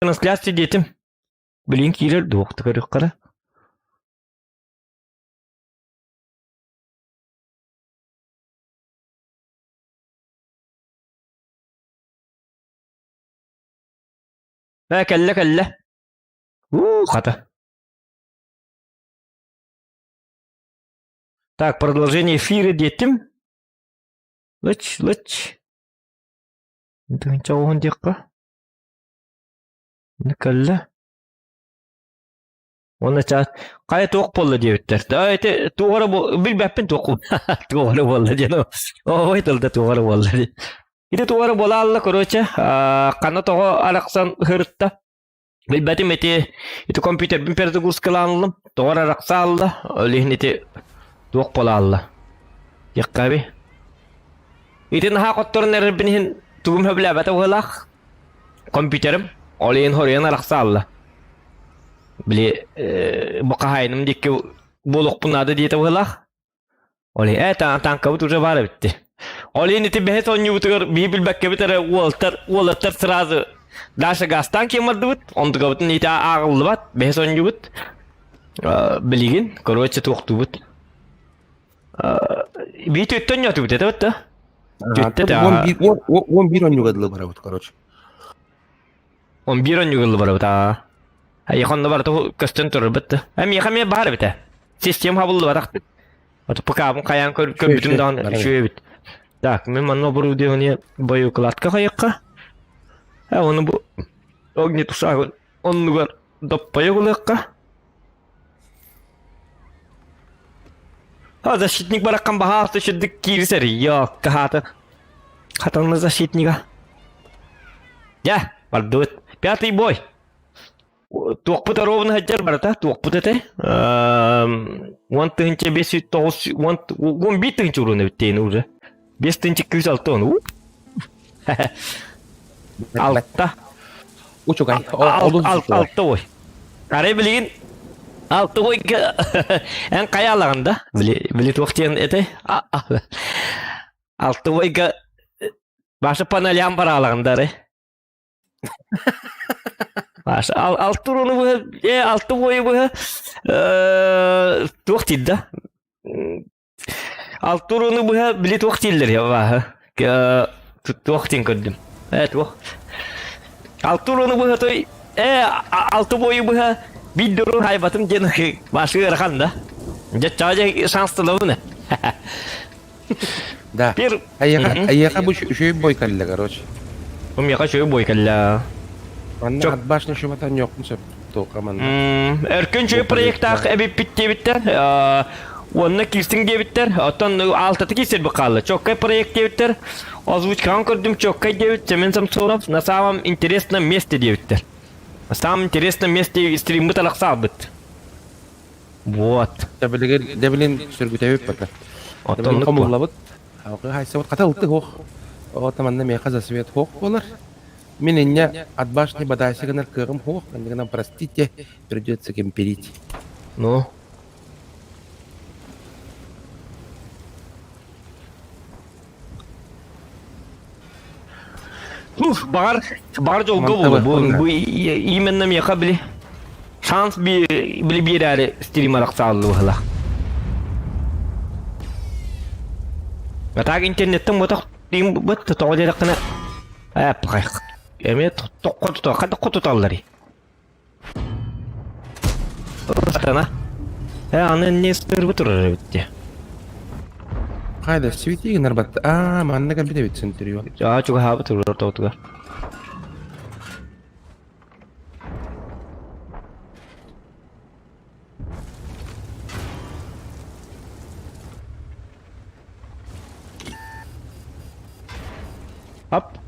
Трансляция диэтим. Билигин киирэр дуохта көрүөххэ. Ээ, кэллэ кэллэ. Уу, хата. Так, продолжение эфира диэтим. Лыч, лыч. Тыһыынча оҕуһун диэххэ. Кэллэ. Уонна чаас хайа туох буолла диэбиттэр. Да ити туох эрэ билбэппин туох туох эрэ буолла диэн ой тылда туох эрэ буолла диэн. Ити туох эрэ буолаалла короче ханна тоҕо арахсан ыһырытта. Билбэтим ити ити компьютербин перезагрузкалаан ыллым. Тоҕо эрэ арахсаалла. Ол иһин ити туох буолаалла. Диэххэ Ити наһаа хотторон эрэрбин иһин тугум сөбүлээбэтэ быһыылаах. Компьютерым ол иһин хоруйан арахсаалла. Били бу хаһаайыным диэки буолуохпун наада диэтэ быһыылаах. Ол иһин тааҥкабыт уже баар эбитти. Ол иһин ити бэһис оонньуубутугар биһи билбэккэбит эрэ уолтар уолаттар сразу Даша газтаан киэн бардыбыт, онтукабытын ити ааҕыллыбат, бэһис оонньуубут. Билигин, короче, туохтуубут. Бии түөттэн ньотубут это вот да? Түөттэ 11 онньуга дылы барабыт, короче. 11 онньуга дылы барабыт, аа. Айхонно барыта көстөн турарбыт да. Миэхэ эмиэ баар эбит Систем хабыллыбатах. Вот ПК-бын хайаан көрбүтүм даҕаны үчүгэй эбит. Так, мен манна оборудование боеукладка хайыкка. Оны бу огнетушагын оннугар доппайа ылыахха. А защитник бараккан баһаалта үчүрдүк киирсэр. Йоокка хаата. Хатанна защитнига. Дьэ, бардыбыт. Пятый бой. Туохпут ровно сылдьар барыта, туохпут этэ. 10 509, 11 тыһыынча уруна бүттейін уже. 5 тыһыынча 206 он. Алта. Учугай. Алта ой. Арай билигин алты ойга эн хайа алаҕын да? Били били туох диэн этэй? Алты ойга башы паналям бар алаҕын да арай. Башы алты уруну быһа алты бойу быһа туох диир да? Алты уруну быһа били туох дииллэр я бааһы. Туох диэн көрдүм. Туох. Алты уруну быһа той алты бойу быһа биир дурун хайбатым диэн башы ыарахан да. Дьэ чаажа шанстылабын. Да. Пир Айыха бу үчүгэй бой кэллэ, короче. Бу миэхэ үчүгэй бой кэллэ. Манна отбашня шуматан йокун сөп тока манна. Өркөн үчүгэй проектаах эбиппит диэбиттэр. Уонна киирсиҥ диэбиттэр. Оттон алтаты киирсэр бу хаалла. Чоккай проект диэбиттэр. Озвучкаҕын көрдүм чоккай диэбит Семен Самсонов на самом интересном месте диэбиттэр. На самом интересном месте стриммыт алахсаабыт. Вот. Дэбилигин дэбилин сүргүтэбит пока. Оттон хомуллабыт. Алгы хайсабыт хата ылты хоох. Оҕото манна миэхэ засвет хоох буолар. Мин инньэ от башни бадайсы гынар кыаҕым хоох, гынан простите, придется кемперить. Ну? Уф, баҕар, баҕар дьолго буолуо. Бу, бу именно миэхэ били шанс били биэрээри стрим арахсааллы быһылаах. А так интернеттен ботох дим быт тоҕо диэтэххинэ ээ пахай эмиэ тоххо тута хата туталлар Сатана. Э, аны не сырбы турар эбит дии. Хайда, свети гынар батта. Аа, манна кэлбит эбит Центурион. Аа, чугаһаабыт турар ортотугар. Ап.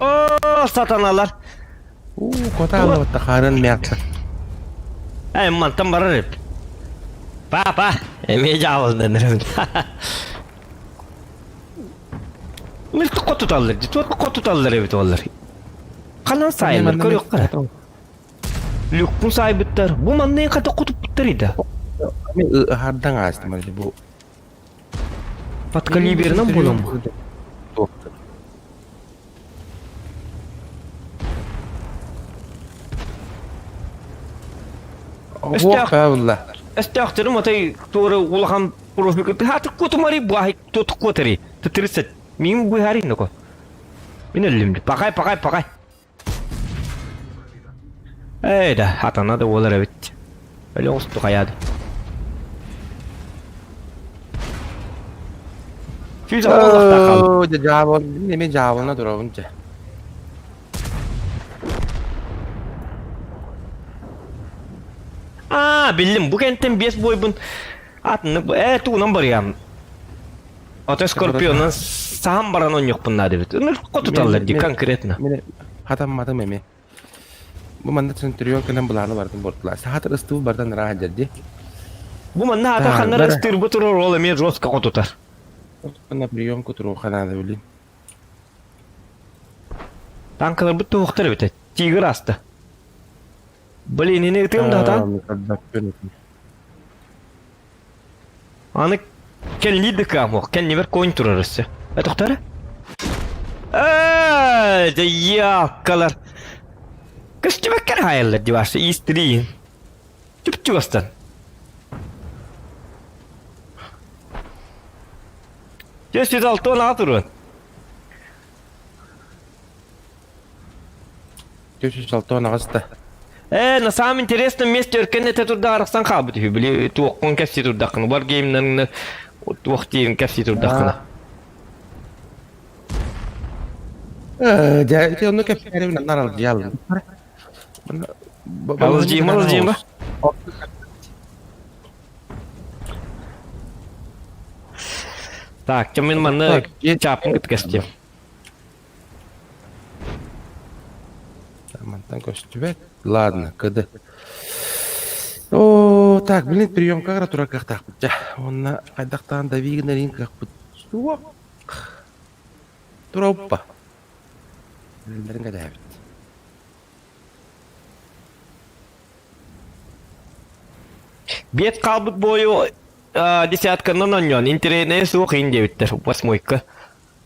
О, сатаналар. Уу, кота алабатта хаарын мякта. Эй, мантан барар эбит. Папа, эмиэ дьаабылдан Милтик хотуталлар, туох хотуталлар эбит олар. Ханан саайылар көрүөххэ. Люкпун саайбыттар. Бу манна хата хотуппуттар ида. Мен ыһардан аастым әлі бу. Подкалиберынан буолан бу. Оһуох баалла. Өстөөхтөрүм отой туора улахан профиль хаты кутумари буахи тут кутари. 30. Мин быһари ноко. Мин өллүм. Пакай, пакай, пакай. Эй да, атана да буолар эбит. Өлө оҕусту хайаады. Сүүс алта хаалла. Оо, дьэ дьаабыл, мин эмиэ дьаабылына туробун дьэ. Аа, биллим. Бу кэнтэн биэс буойбун атыннык ээ тугунан барыам. Ото Скорпионун саһан баран онньукпун наада эбит. Ыныр хотуталлар ди конкретно. Мин хатамматым эми. Бу манна Центурион кэлэн былааны бардым бордулар. Саха ыстыбы бардан ыраах дьэрди. Бу манна ата ханнар ыстыырбы турар ол эмиэ жестко хотутар. На прием кутуру ханаада билин. Танкаларбыт туһуктар эбит. Тигр аста. Блин, ини ытыам да хатан. Аны кэллии да кыамох, кэннибэр конь турар өссө. Этохтара? Ээ, дьэ яккалар. Көстүбэккэр хаайаллар дибашта истириин. Чуп-чугастан. Дьэ 106 аға туруон. 406 да. Э, на самом интересном месте өркөн этэ турда арахсан хаалбыт үһү. Били туоххун кэпсии турдаххына, бар геймнарыңны туох диирин кэпсии турдаххына. Э, дьэ, ити онно кэпсээрибин аннар алдьыйаллар. Алдьыйма, алдьыйма. Так, мен манна чаапын кытта кэстиэм. Мантан көстүбэт. Ладно, кыды. О, так, блин, приемкаҕа турар кыахтаахпыт дьэ. Уонна хайдахтаан дави гынарыын кыахпыт суох. Турауппа. Үлэлэрин кэтээбит. Биэт хаалбыт буойу десятканан онньоон интэриэһинэйэ суох иин диэбиттэр восьмойка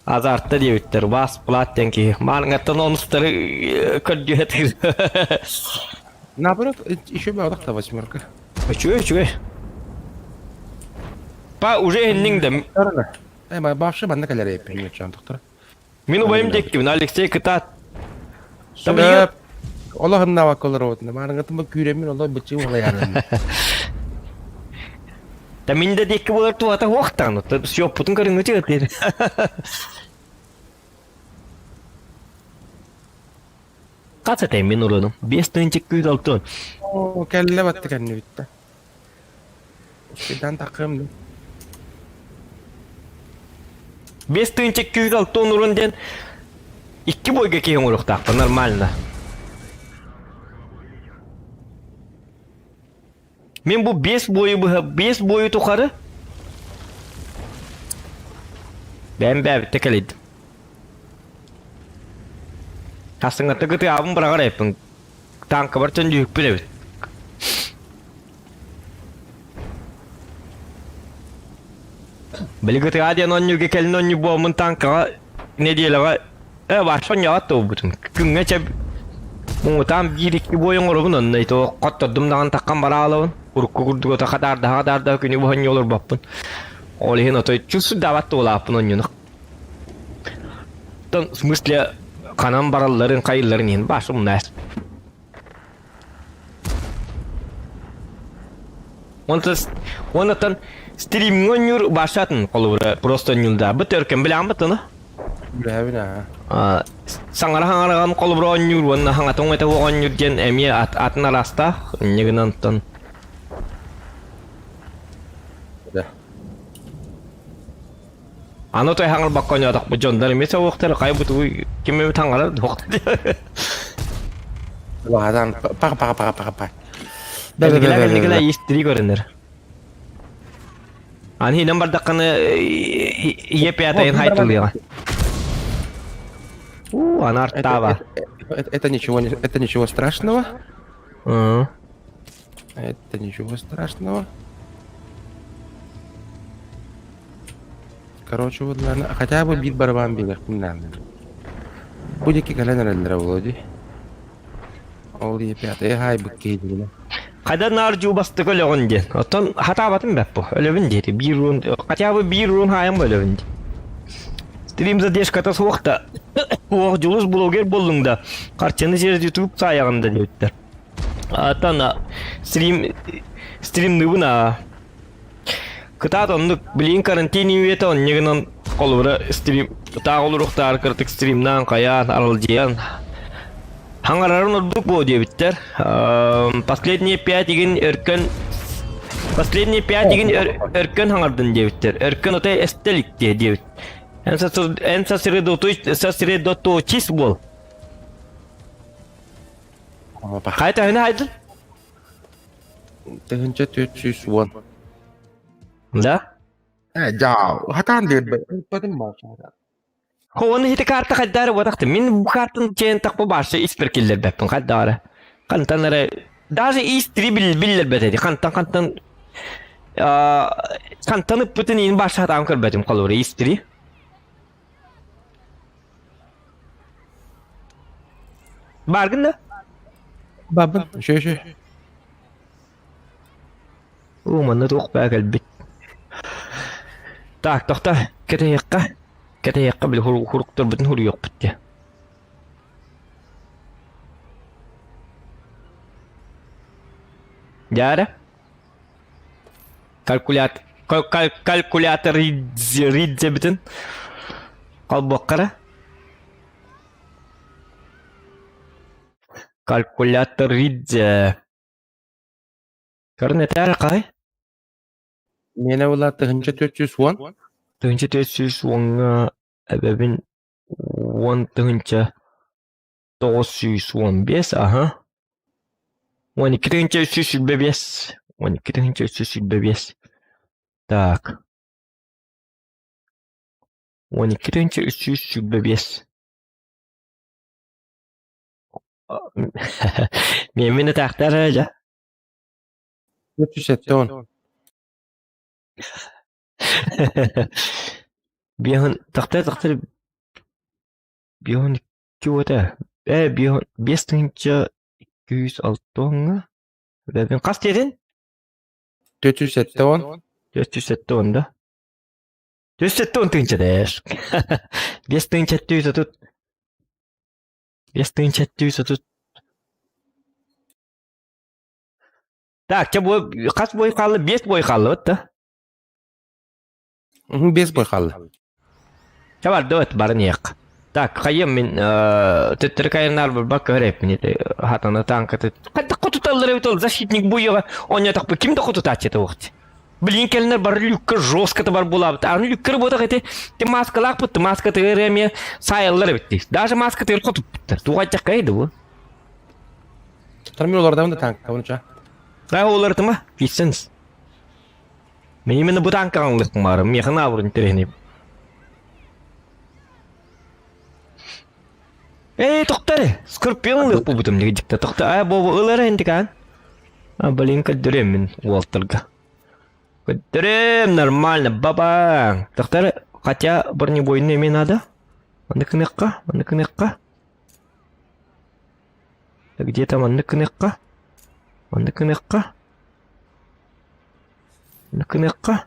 азарта диэбиттэр бас плат диэн киһи маарыҥаттан онустары көрдүһэ Наоборот, еще баҕдах восьмерка. Үчүгэй, үчүгэй. Па уже инниҥ да. Э, башы манна кэлэр эппин чантахтара. Мин убайым диэккибин, Алексей кытаат. Сөп. Олох ыннаабакка олоробутна. Маарыҥҥытын күүрэммин олох быччыы уолайаанын. Та мин да диэкки буолар туһата хуохтаҕын. Сиоппутун көрүҥҥүтү диэн. Хас этэй мин уруонум? 5 тыһыынча 260. Оо, кэллэ батты кэннибиттэ. Успейдаан таххыам дуу. 5260 урун диэн икки бойга киһи оҥоруохтаахпын нормально. Мин бу биэс буойу быһа биэс буойу тухары бэйэм бээбиттэ кэлэйдим. Хасыҥҥатта кытыаабын быраҕар эппин. Танкабар чөндүүһүкпүн эбит. Били кытыа диэн онньуга кэлин онньу буоммун танкаҕа нэдиэлэҕэ э вообще онньоҕот туолбутум. Күҥҥэ чэ муҥутаан биир-икки буой оҥоробун онно ито хоттордум даҕаны таххан бараалабын. Урукку курдук ото хатаардаха-хатаардаха күнү быһа онньу олорбоппун. Ол иһин отой чус даабат туолааппын онньуну. В смысле ханан баралларын хайылларын иһин баш умнаас. Онтон стримҥэ оонньуур башатын холобура просто оонньуулдаабыт өркөн билэҕин тыны? Билэбин аа. Саҥара хаҥараҕын холобура оонньуур уонна хаҥатын этэ оонньуур диэн эмиэ атын араастаах инньэ гынан оттон Да. Аны той хаҥарбакка оонньоотохпут дьоннор эмиэ соҕуохтара хайа бутугуй ким эмит хаҥарар дуох Улаатан паха паха паха паха паха. Кэнникилээ кэнникилээ истири көрүнэр. Аны хинэн бардаххына ийэ пятайын хайтылыаҕа. У, аны артаба. Это ничего, это ничего страшного. Это ничего страшного. Короче, вот ладно, хотя бы биир барабан биэриэхпин наада. Бу диэки кэлэн эрэллэрэ Володя. Ол ийэ пятая хаайбыт киһи дигинэ. Хайда наар дьуубастык өлөҕүн диэн. Оттон хатаабатым бэт бу. Өлөбүн диэти. Биир рун, хотя бы биир рун хаайан бу өлөбүн диэн. Стрим задержката суох да, уох дьулус блогер буоллуҥ да, харчыны через YouTube саайаҕын да диэбиттэр. Оттон стрим стримныыбын аа. Кытаат оннук билигин карантин үйэтэ онньа гынан холобура стрим таах олоруохтаар кыратык стримнаан хайаан аралдьыйан хаҥарарын ордук буо диэбиттэр. Последние пять игин өркөн Последние пять игин өркөн хаҥардын диэбиттэр. Өркөн отой эстелик диэбит. Эн сосредоточись буол. Хайа төһөнү хайдын? 1410. Да? Э, дьаа, хатаан биэрбэт. Ыппатым баашара. Хоны хити карта хайдары бодахты. Мин бу картын чен тақпы башы испер киллербеппин хайдары. Хантан эрэ даже истри биллербет эди. Хантан хантан хантан ыппытын ин башы хатаан көрбөтүм холобура истри. Баргын да? Бабын, шө шө. Уу, манна туох баа кэлбит. Так, тохто, кэтэһиэххэ. Кэтэһиэххэ били хуруктарбытын хуруйуохпут дии. Дьаара? Калькулятор калькулятор ридзебитин холбуоххара. Калькулятор ридзе. Көрөн этээр хай? Миэнэ була 1410. 1410-ҥа эбэбин 10 915, аха. 12 325. 12 325. Так. 12 325. Миэмин этээхтэр дьэ. 470. Биэһин тахтар тахтар биэһин икки уота э биэһин 5260-ҥа Бэбин хас диэтин? 470. 470 да. 470 тыһыынча дээш. 5730. 5730. Так, чэ бу хас бой хаалла? Биэс бой хааллыбыт да? Биэс бой хаалла. Чэ бардыбыт, барын иһиэх. Так, хайыам мин төттөрү кайыннаар барбак көрөппүн ити хатана танкаты. Хайдах хотуталлар эбит ол защитник буйуга онньотохпу ким да хотутааччыта уохти. Блин кэлинэр бар люкка жестко бар булабыт. Аны люккер буотах ити ти маскалаахпыт, маска тыгыр эмиэ саайаллар эбит. Даже маска тыгыр хотуппуттар. Тугайдах кайды бу. Тормир олордамын да танк, онча. А олортума, писсенс. Мен именно бу танкаҕын баарым, миэхэ наабырын интэриэһинэй. Эй, тоқтар, Скорпион ылыах буолбутум дикта тоқта. А, бу ылар энтикаан. А, блин, көрдөрөм мин уолтарга. Көрдөрөм, нормально, бабаң. Тоқтар, хотя бронебойный мне надо. Маннык гыныахха, маннык гыныахха. Где там маннык гыныахха? Маннык гыныахха. Маннык гыныахха.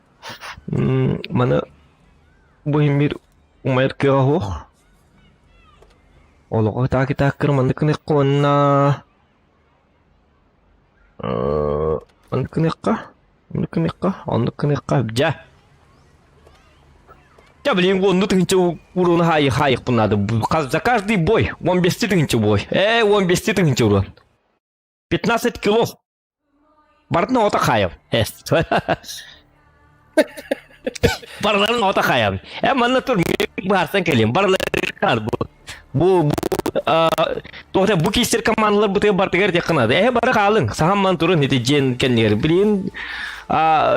Маны бу иһин биир умайар кыаҕа суох. Олоҕу таак тааккыр маннык гыныахха уонна маннык гыныахха, маннык гыныахха, оннук гыныахха дьэ. Дьэ, блин, онну тыһыынча уруну хаайы хаайыахпын наада. За каждый бой 15 тыһыынча бой. Ээ, 15 тыһыынча урон. 15 кило. Барытын оҕото хаайам. Барыларын оҕото хаайам. Э, манна тур, баарсан кэлиэм. Барыларын бу. Бу, бу, туох бу киистер командалар бытыга бартыгар диэххэ наада. Э, бары хаалыҥ. Саһан ман турун ити дьиэн кэннигэр. Блин,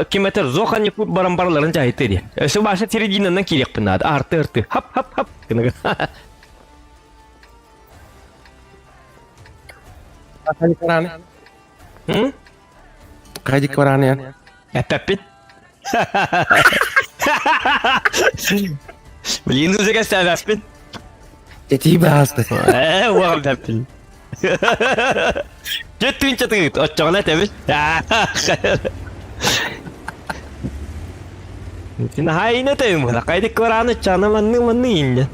ким этэр, Зохан Якут баран барыларын дьаһайты диэн. Өссө баша серединанан киириэхпин наада. Арты, арты. Хап, хап, хап. Хайди Хайди бараны. Эппэппит. Блин, уже кэстээбэппин. Этии бааспыт. Ээ, уоҕам тэппин. Дьэ тыынча тыыт, оччоҕуна этэбит. Наһаа этэбин була. Хайдык кварааны чана манны манны иннэ.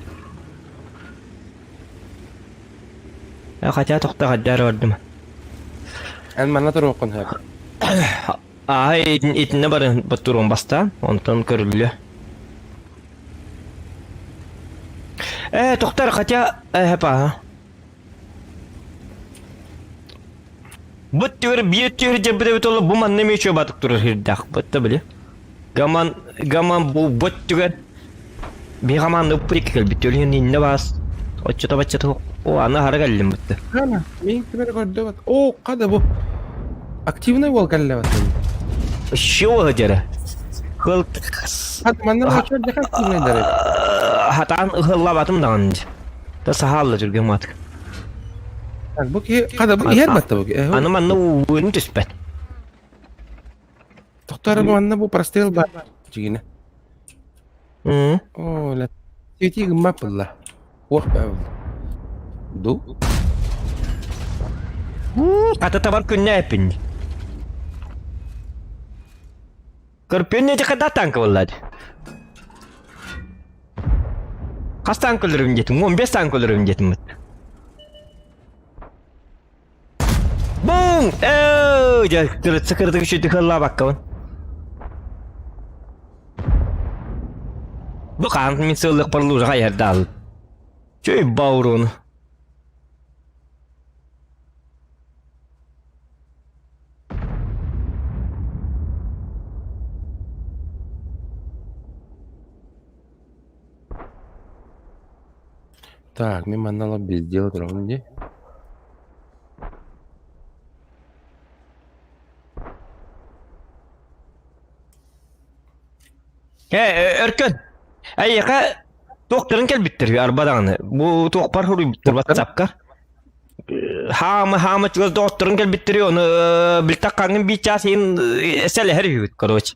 Хотя тохто хаддар ордум. Эн манна туруоххун сөп. Ааһа итиннэ бары туруон бастаан, онтон көрүллүө. Э, тохтор, хотя, э, паа. Бу түгэр биир түгэр дьэрбит эбит ол бу манна эмиэ үчүгэй батык турар сирдээх бытта били. Гаман гаман бу бут түгэр биһи хамаанда уппут кэлбит өлүн иннэ баас оччото баччата о аны хара кэллим бытта. Хана, мин кимер көрдөбөт. О, када бу. Активный бол кэллэбэт. Еще дьэрэ. Хыл Хат манна очор дьэ активный дэрэ. Хатаан ыһыллабатым даҕаны. Та саһаалла түргэн маатык. Так, бу киһи хада бу иһэр батта бу киһи. Аны манна ууну түспэт. Тохтор бу манна бу прострел бар. Чигине. О, ла сети гыммап булла. Уох баа Ду? Ата табар күннэ эппин. Көрпүөн не хада танка боллады. Хас танк өлөрөбүн диэтим? 15 танк өлөрөбүн диэтим. Бум! Эээ, дьэ, кырытса кырытык үчүгэй хыллаабаккабын. Бу хаан мин сыаллыахпар лужаҕа айардаал. Чөй бауруну. Так, мин манна олох везде олоробун дии. Э, Өркөн, эйиэхэ туохтарын кэлбиттэр арба даҕаны. Бу туохпар суруйбуттар WhatsApp-ка. Хаама хаама чугас доҕотторун кэлбиттери ону билтаххаҥҥын биир чаас иһин сэлэһэр үһүбүт короче.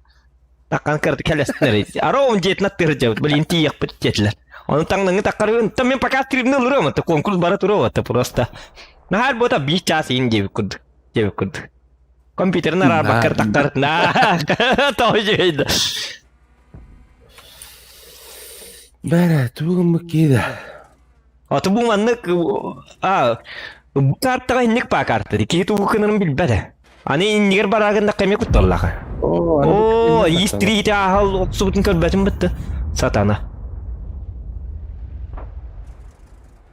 Таккан кырды кэлэстилэр. Ароун дьиэтин аттыыр дьабыт, блин, тиийэхпит диэтилэр. Ону таҥнаҥы таккарыгын, там мен пока стримни ылырым, это конкурс бара туруо, это просто. Нахаар бота биир чаас иһин диэбит курдук, диэбит курдук. Компьютерин араарбаккар таккар, на, тоҕо Бэрэ, тугум кида. Аты бу маннык а бу картаҕа инник паа карта киһи тугу гынарын билбэтэ. Аны иннигэр бараагын кэми кутталлаха. Оо, истрите аһал охсубутун көрбөтүм бытты. Сатана.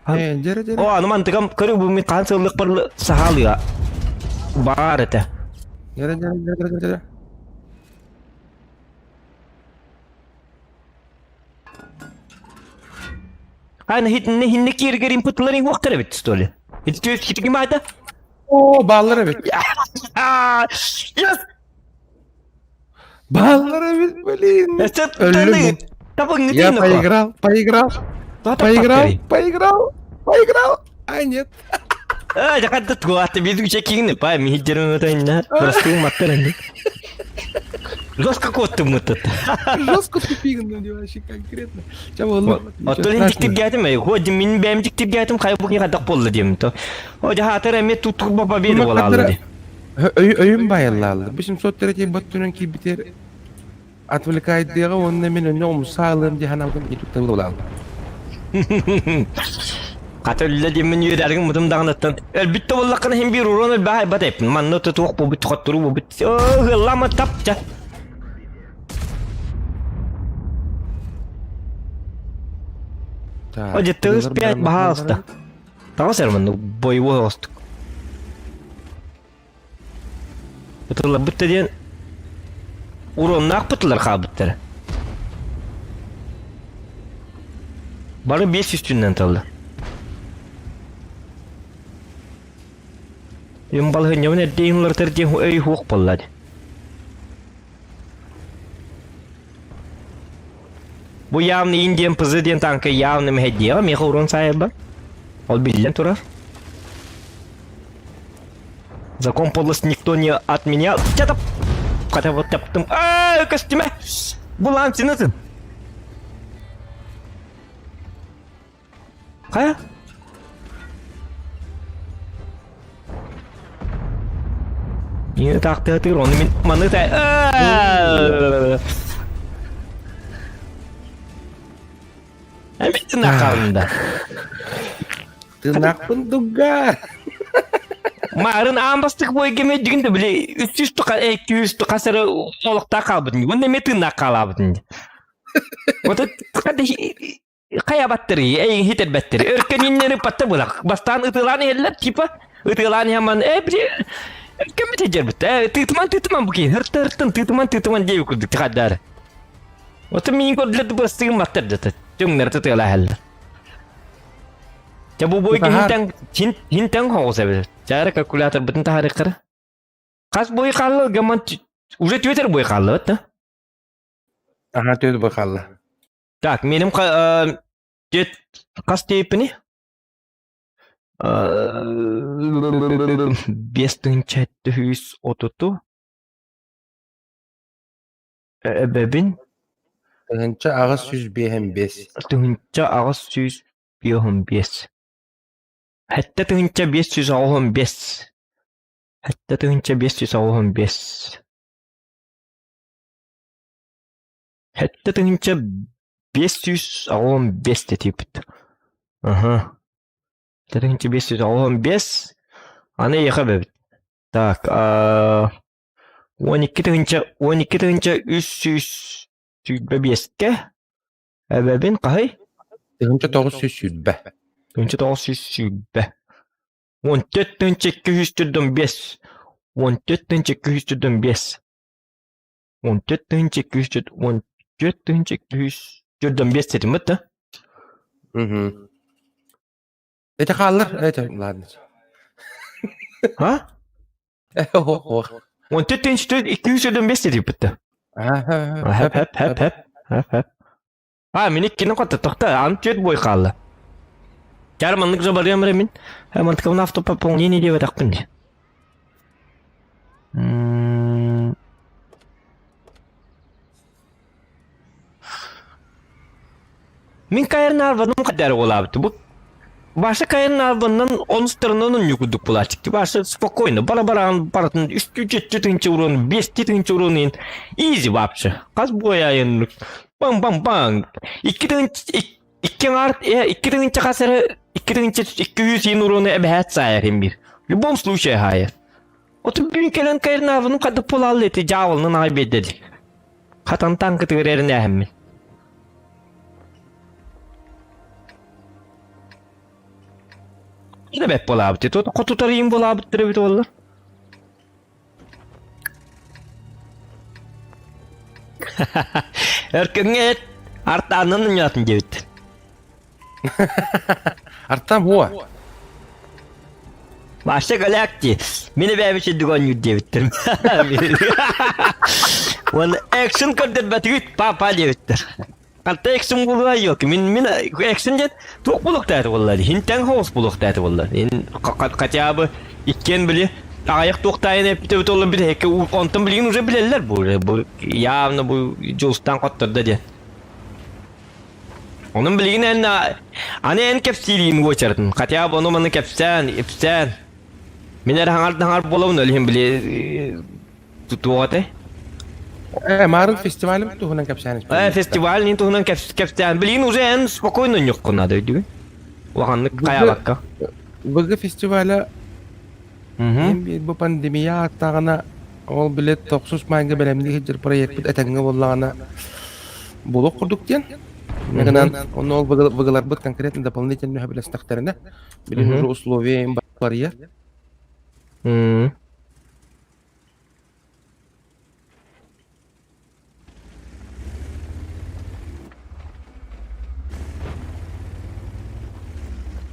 О, аны мантыгам көрү бу мин хаан сыллык бар сахалыга. Баар этэ. Аны хитинне хинне кииргэр инпутларын уохтар эбит что ли? Ити түөс китиги маата? О, бааллар эбит. Yes! Бааллар эбит, блин. Өллүм. Я поиграл, поиграл, поиграл, поиграл, поиграл. А нет. А, жакатта туата биз чекиңни па михиджерин өтөйнө. Просто маттар Жестко коттум этот. Жестко тупигн, вообще конкретно. Оттон дьиктиргээтим ээ, хуо мин бэйэм дьиктиргээтим хайа бу хайдах буолла диэм то. О дьаһаатар эмиэ туттук победа буолаалла дии. Өйүм байыллаалла. Бу 703 бот түнэн киирбитер отвлекайдыаҕа уонна мин өннө умсаалыам дии санаабытым и туттабыл буолаалла. Хата үллэ диэммин үөрэргин мутум даҕаныттан өлбүт да буоллаххына иһин биир урон өлбэҕэ айбат эппин. Манна туох буолбут хотторуу буолбут. Ыаллаама тапча. Так, О, тыгылар дьэ, пять баран баһаалыста. Таҕыс эр маннык бойобуой оҕустук. Ытылларбыт да диэн уроннаах бытылар хаалбыттара. Бары биэс үстүнэн талла. Им балаһынньабын эрдэ иһин диэн өй хуох буолла дии. Бу явно Индиан ПЗ диэн танка явно мэһэйдиэҕэ, миэхэ урон саайарбар. Ол биллэн турар. Закон подлости никто не отменял. Чатап! Хотя вот таптым. Аа, костюме! Булан синатын. Хайа? Мин таахтыатыыр, ону мин маны та... Эмит тыыннаах да. Тыыннаахпын дугга. Марын аан бастык бойга меддигин да били 300 тука 200 тука сары олохтоох хаалбытын. Уонна эмиэ тыыннаах хаалаабытын. Вот хайа баттырый, эйин хитербеттери. Өркөн иннери патта булак. Бастаан ытылаан иһэллэр, типа ытылаан иһэман, э били өркөн бит э тыытыман тыытыман бу киин, хырты хыртын тыытыман тыытыман диэби курдук тихаддар. Вот миин көрдүлэр быстыгын баттар дата. Түҥнэр тытыалаа иһэллэр. Чэ бу бойга хинтэн хинтэн хоҕус эбит. Чаара калькуляторбытын таһаарыаххара. Хас бой хаалла гаман уже түөтэр бой хаалла да? Ага түөт бой хаалла. Так, меним түөт хас тиэппини? 5730 эбэбин 1855. 1855. 7585. 7585. 7585 тэтииппит. Аха. 7585. Аны эйиэхэ эбэбит. Так, 12 1325-кэ эбэбин хаһый? 1920. 1920. 14 245. 14 245. 14 200 14 245 этим да? Угу. Это хааллар, это ладно. А? 14 245 диэбиттэ. Хэп хэп хэп хэп хэп хэп. А, мин иккини хотто тохто, ан түөрт бой хаалла. Чаар маннык же барыам эрэ мин. Мантыкабын автопополнение диэбэтэхпин дии. Мин кайрын арбаным кадары олабыты. Бу Баша кайрын арбанынан онустарынан онньу курдук булааччыкты. Баша спокойно, бара-бараан баратын үстүү жетти тыынча урон, бести тыынча урон изи вообще. Хас буойайын баң-баң-баң. Икки тыынча икки аңаар икки тыынча хас эрэ икки тыынча 200 иин урону эбэһээт саайар иһин биир. В любом случае хаайар. Оту бүгүн кэлэн кайрын арбаным хадып буолаалла ити дьаабылынан аҕай биэрдэ дии. Хатан таҥкытыгар эринээһиммин. Не бэт буолаабыт тут хотутарыйым буолаабыттар эбит буоллар. Өркөҥҥө эт артааннан ынньаатын диэбит. Артам хуа. Маша галякти. Мин эбээбит үрдүк оонньуур диэбиттэр. Уонна экшн көрдөрбөтүгүт папа диэбиттэр. Ханта экшн буолуа ёлки. Мин мин экшн диэн туох буолуохтаата буолла Хинтэн хоус буолуохтаата буолла. Ин хотя бы иккиэн били аҕыйах туохтаайын эппитэ олор били онтон билигин уже билэллэр бу бу явно бу Дьулустаан хоттордо диэн. Онон билигин эн аны эн кэпсиириин уочаратын. Хотя бы ону маны кэпсээн, ипсээн. Мин эрэ хаҥар-хаҥар буолабын, ол иһин били туох этэй? Э, Марын фестивалым туһунан кэпсээн Э, фестиваль нин туһунан кэпсээн. Билигин уже эн спокойно ньуккун надо өйдүүгүн. Улаханнык хайаабакка. Быгы фестиваля бу пандемия аттаҕына ол билет тохсус майга бэлэмнии сылдьар проекпыт этэҥҥэ буоллаҕына буолуох курдук диэн. Гынан онно ол выгаларбыт конкретно дополнительно сөбүлэстэхтэринэ билин уже условия им барыйар.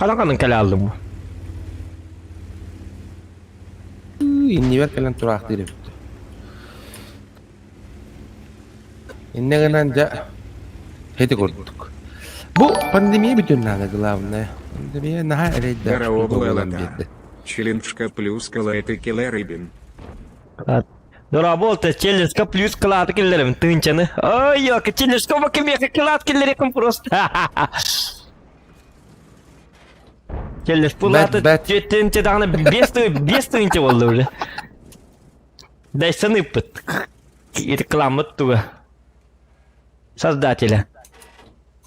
Ханан кэлэ алдым бу? Иннибэр кэлэн тураахтыыр эбит. Иннэ гынан дьэ ити курдук. Бу пандемия бүтүн наада главное. Пандемия наһаа эрэйдээх буолан биэрдэ. Челленджка плюс кылайты килэрибин. Работа, челленджка плюс кылааты киллэрим тыынчаны. Ой, ёка, челленджка бакымеха кылаат киллэриким просто. Челлендж пулаты тынча даҕаны 5 тыынча болду уже. Дайсан ыыппыт. Рекламат туга. Создателя.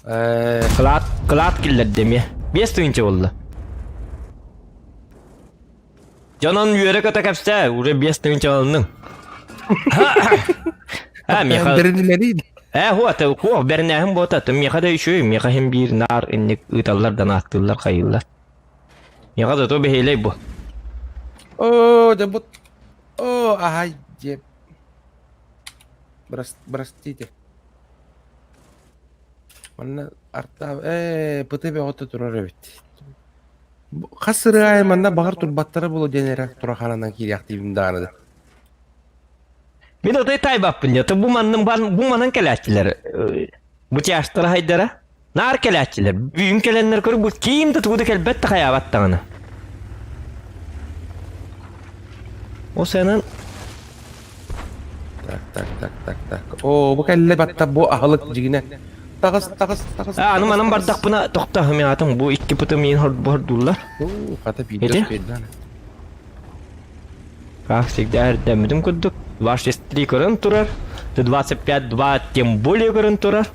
Кылаат, кылаат киллэрдэ эмиэ. 5000 буолла. Дьонон үөрэ-көтө кэпсээ, уже 5000 алынныҥ. А, миэхэ... Э, хуа, хуа, бэрнээһин буота, миэхэ да үчүгэй, миэхэ иһин биир наар инник ыыталлар да нааттыыллар, хайыыллар. Миэхэ зато бэһиэлэй бу. Оо, дьэ бу... Оо, аһай, дьэ. Простите. Манна арта ээ пыты бөҕөтө турар эбит. Хас сырыы аайы манна баҕар турбаттара буолуо диэн эрэ турахананан киириэхтиибин даҕаны да. Мин отой таайбаппын дьэ. Бу маннын бу манан кэлээччилэр. Бу тяжтара хайдара. Наар кэлээччилэр. Бүгүн кэлэннэр көрү бу киим да тугу да кэлбэт да хайаабат даҕаны. О сенен Так, так, так, так, так. Оо, бу кэллэ батта бу аһылык дьигинэ. Таҕыс, таҕыс, таҕыс. А, аны манан бардахпына тохто хамыатым бу икки пытым иин хордууллар. Уу, хата биирдэ успейдаан. Как всегда эрдэммитим курдук 263 көрөн турар, 25-2 тем более көрөн турар.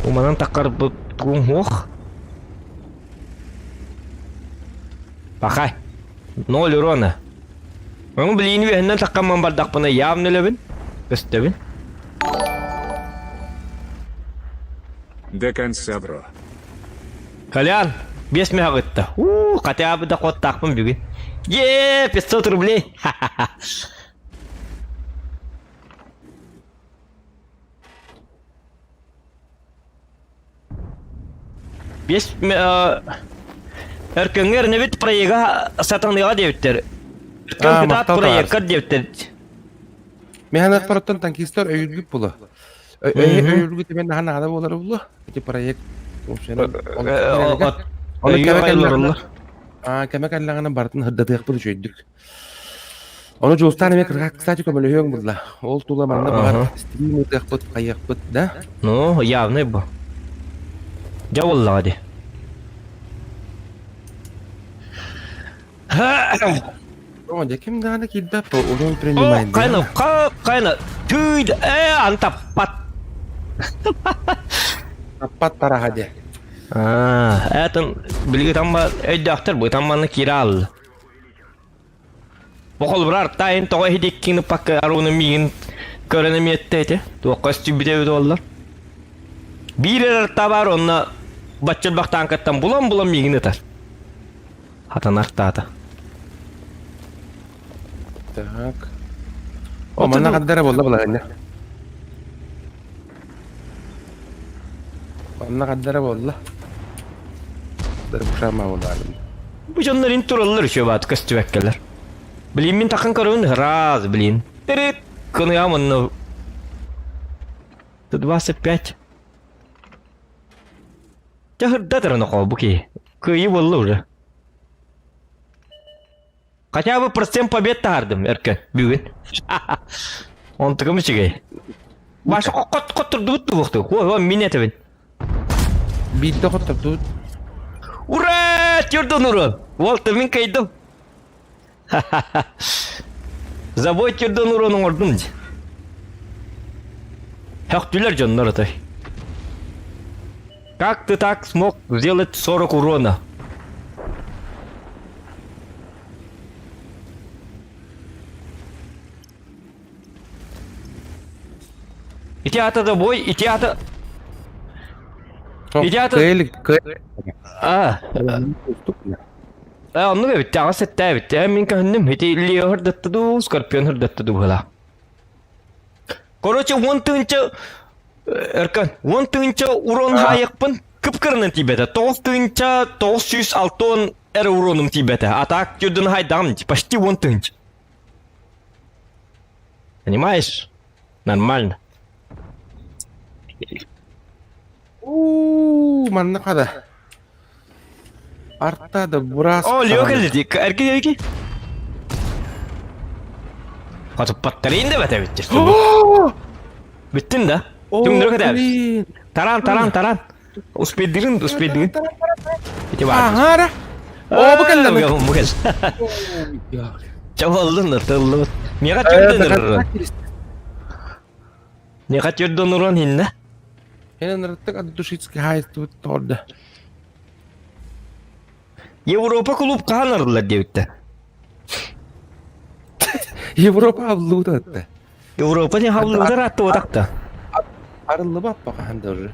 Уманан таккарбыт тугун Пахай. Ноль урона. Ону билиини үөһэннэн таккамман бардахпына явно өлөбүн. Көстөбүн. До конца, бро. Колян, 5 мөһөҕүттэ. Уу, хотя бы да хоттаахпын бүгүн. Е, 500 рублей. Биэс Өркөҥҥө эрэнэбит проега сатаныаҕа диэбиттэр. Өркөн Аа, кытаат махтал проеккар диэбиттэр. Механаттарыттан танкистар өйүлгүт була. Өйүлгүт мен наһаа наада буолар була. Ити проект Оны кэмэ кэллэҕинэ аа кэмэ кэллэҕинэ барытын һырдатыахпыт үчүгэйдик. Ону Дьулустаан эмиэ кырга кстати көмөлөһүөҥ булла. Ол тула манна баҕар стрим ыытыахпыт, хайыахпыт да. Ну, явный бу. Дьэ буоллаҕа дии. О, дьэ ким даҕаны киирбэт по урон принимает. Кайна, кайна, түйд, э, антаппат. Таппат тараха дии. Аа, этин билги тамма өйдөөхтөр бу тамманы киирэ алла. Бу холбура артаайын тоҕо иһидиккин ыппакка аруна миигин көрөн эмиэтте ити. Туохха өстүйбүтэ эбит буоллар. Биир эрэ артаа баар онно баччырбах тааҥкаттан булан-булан миигин ытар. Хатан артаата. Так. О, манна хаддара буолла балаһынньа. Манна хаддара буолла. Дырбушама буолаарын. Бу дьоннор ин тураллар үчү баат көстүбэккэлэр. Блин, мин такын көрөбүн раз, блин. Тырыт, кыныам онно. 25. Чахырда туран бу киһи. Кыайыы буолла уже. Хотя бы процент побед таһаардым Өркөн бүгүн. Онтукум үчүгэй. Баша хот хоттордубут туохту. О, мин этэбин. Биирдэ хоттордубут. Ура! Тюрдун урон. Уолта мин кыйдым. Забой тюрдун урон оҥордум дии. Хөхтүлэр дьоннор отой. Как ты так смог сделать 40 урона? Ити ата да бой, ити ата... Ити ата... А, а, оннук эбит, аҕыс эттээбит. Э, мин көһүннүм. Ити Лео хырдатта дуу, Скорпион хырдатта дуу быһыылаах. Короче, 10 000 Өркөн, 10 000 урон хаайыкпын кып-кырынан тиийбэтэ. 9960 эрэ уроным тиийбэтэ. А так түрдүн хайдаҕым почти 10 000. Понимаешь? Нормально. Уу, манна хада. Арта да бурас. О, Лео кэллэ Эрки эрки. Хотуппаттарыйын да бэтэ бүттүр. Бүттүн да. Түҥнөрө кэтээбит. Таран, таран, таран. Успейдигин, успейдигин. Ити бар. Ага, О, бу кэллэ. Бу кэл. Чабаллын, тыллыбыт. Миэхэ түөрдөн ырырын. Миэхэ түөрдөн уран хиннэ. Хинэн ырыттык отдушицкий хаайыстыбыт тоҕорда. Европа клуб хаһан арыллар диэбиттэр. Европа арыллыбыта атта. Европа не хавлыбытар аттыбатахта. Арыллыбат хаһан да уже.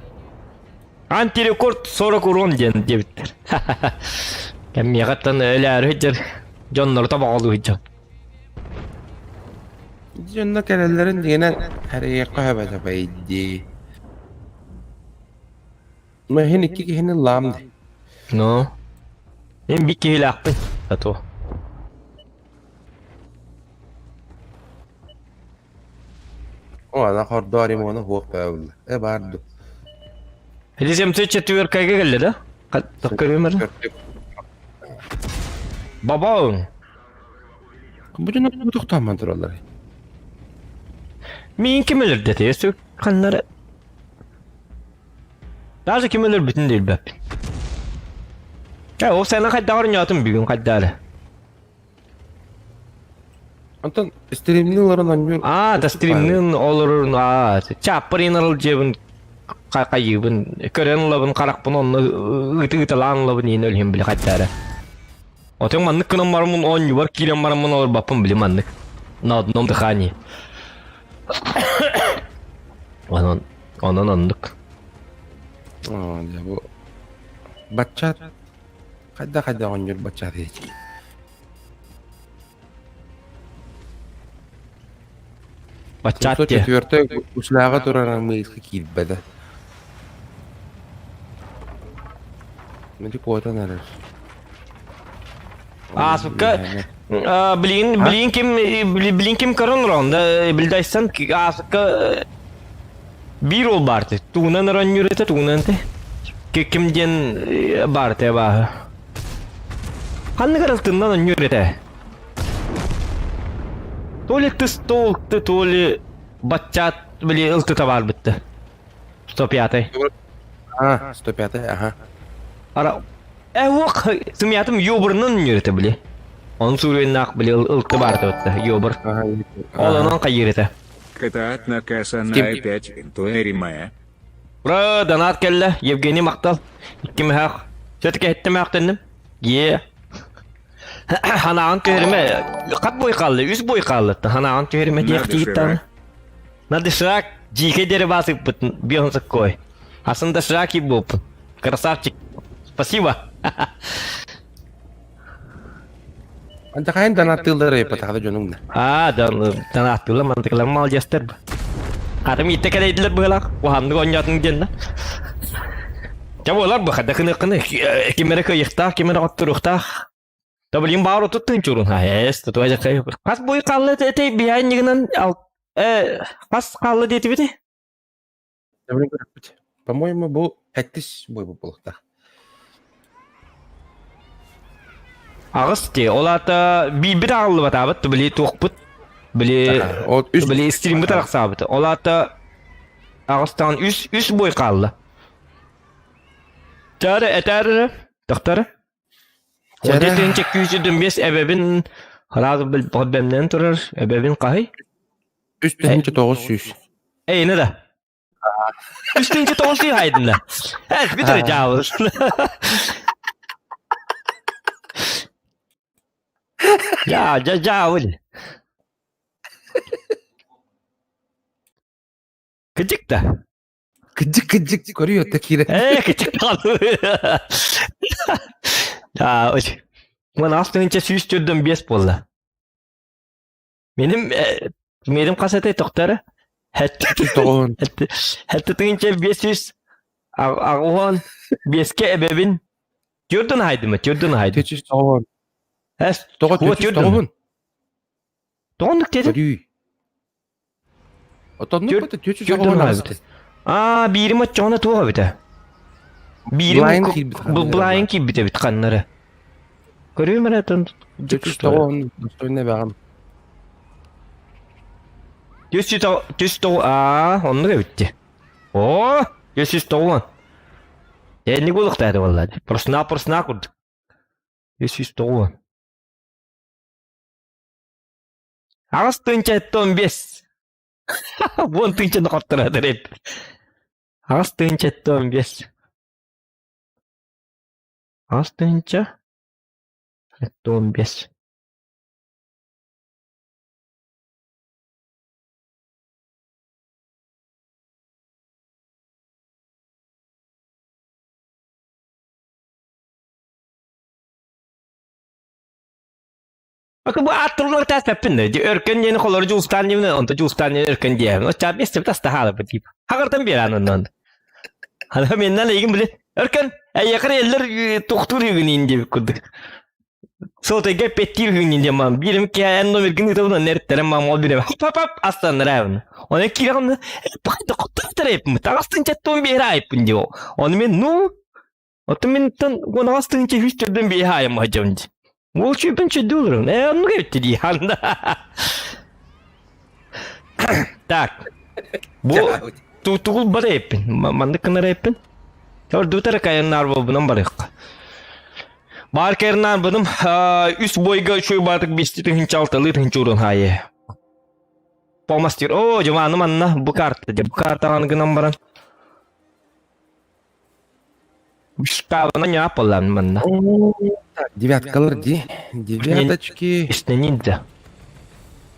Антирекорд 40 урон диэн диэбиттэр. Кэммиэҕэттэн өлөөрү сылдьар дьоннору тобоҕолуу сылдьан. Дьонно кэлэллэрин дигэнэн харыйыахха сөбөтө бэйдии. Мэһин икки киһини лаам дии. Ну, мен бик киһилээхпин, а то. О, ана хордоо ремона хуох баабылла. Э баар ду. Элиземцы четверкайга келле да? Көрүм эрэ. Бабаң. Бу дьоно тохтоомон тураллар. Мин ким өлөрдө те ханнары Даже ким өлөрбүтүн да билбэппин. Э, ол сена хайдаҕар ньоотун бүгүн хайдаары. Онтон стримнин олорон оонньуур Аа, да стримнин олорор аа, чааппар арыл дьиэбин хайыыбын көрөн ылабын харахпын онно ыты-ыталаан ылабын иин өлүһүм били хайдаары. Отон маннык гынан бараммын оонньуубар киирэн бараммын олорбаппын били маннык. На одном дыхании. Онон онон оннук. Оо, дьэ бу баччаат хайда-хайда оонньуур баччаат эти. Баччаат диэ. Четвертый услааҕа турар мыыска киирбэтэ. Мити куотан эрэр. Аасыкка билигин билигин ким билигин ким көрөн олорон да билдайсан аасыкка биир ол баар ти тугунан оронньуур этэ тугунан те ким диэн баар те бааһы ханнык аралтыннан онньуур этэ то ли тыс то то ли баччаат били ылтыта баарбытты 105 А, 105 ага. Ара Э уох сымыйатым ёбурунан үннүрэтэ били. Onun суруйнаах били ылты баартыбытта ёбур. Ол онон хайыырыта. Кытаат накасанная 5 туэримая. Ура, донат кэллэ. Евгений махтал. Икки мөһөөх. Все-таки эттэ мөһөхтөннүм. Е. Ханаан түһэримэ. Хат бой хаалла, үс бой хаалла. Ханаан түһэримэ диэх тииттан. На дышак, дьиикэй диэри баасыппыт бион сыккой. Асан дошираки буолпун. Красавчик. Спасибо. Антахайын донаттыыллар ыйыппатаҕа дьонуҥ да. Аа, донаттыылар мантыкалар молодецтар. Хатым иттэ кэлэйдилэр быһалаах. Уһаннык оонньоотуҥ диэн да. Дьэ буолар бу хада кыныаххыны ким эрэ кыайыахтаах, ким эрэ хотторуохтаах. Да блин баар отут тыынчурун. Эс, тутуа жакай. Хас бой хаалла этэй биһаанньыгынан хас хаалла диэтибити? По-моему, бу хэттис бой буолуохтаах. Аҕыс дии. Ол аата биирбит аҕыллыбатаабыт, били туохпут, били били стриммит арахсаабыт. Ол аата аҕыстаан үс үс бой хаалла. Чары этээр доктор. Отетин чеккүүсүдүн бес эбэбин хараазы бэмнэн турар эбэбин хаһый? 3900. Эйне да. 3900 хайдында. Эт бүтүр жаабыз. Я, жа, жаабыл. Кыдьык да. Кыдьык кыдьык көрүө киирэ. Ээ, кыдьык даҕаны. Аа, Ман ас тыһыынча 145 буолла. Меним меним хас этэй тохтары? Тоҕуһун. Хэтте тыһыынча 500 аҕуһан биэскэ эбэбин Түрдүн хайдымы, түрдүн хайдым. Төчүс тоҕуһун. Эс, Тоҕо хуа төчүс түрдүн. тоҕуһун. Тоҕоннук дедим. Көрүү. Отоннук бата төчүс Түрдүн тоҕуһун хайбыт. Аа, биирим оччоҕуна туох эбитэ? Биирим Блайн киирбит ханнары. Блайн киирбит эбит ханнары. Көрүүм эрэ тон Төчүс тоҕуһун достойно бэҕэм. Түс түс тоҕу аа оннук эбит Оо, 309. Энник улуктаады буолла. Просна просна курдук. 309. 8 тыһыынча 75. 10 тыһыынчаны хотторо эп. 8 тыһыынча 75. 8 тыһыынча 75. Бу ааттыллар тээспэппин да. Өркөн диэни холору дьуустаан диэбин, онто дьуустаан диэни өркөн диэбин. Оччоҕо биэс тастаһаалаппыт тип. Хаҕыртан биэрэн оннон. Ана меннен эйигин били өркөн эйиэхэр эллэр тухтуур үгүнүн диэбит курдук. Сотойга петтиир үгүнүн диэн мам биирим киһи эн номергин ыытабын нертерем мам ол бирэм пап пап астаннарабын. Оны киирэн пахта коттар тагастын чаттон биэр айыппын дио. Оны мен ну Оттон мин тан 18 тыһыынча 145 айым сылдьабын дии. Уол чүүпүн чөйдүү олорон. Ээ, оннук эбит дии ханда. Так. Бу тугул бар эппин. Маннык гынар эппин. Ордутар кайыннар болбунан барыахха. Бар кэрнаар быным үс бойга үчүй баатык бести тыһынча алталыы тыһынча урун хаайы. Помастир. О, жаманы манна бу карта. Бу картаҕаны гынан баран. Штабына ньаапалаан манна. Девяткалар дии. Девяточки. Ниндзя.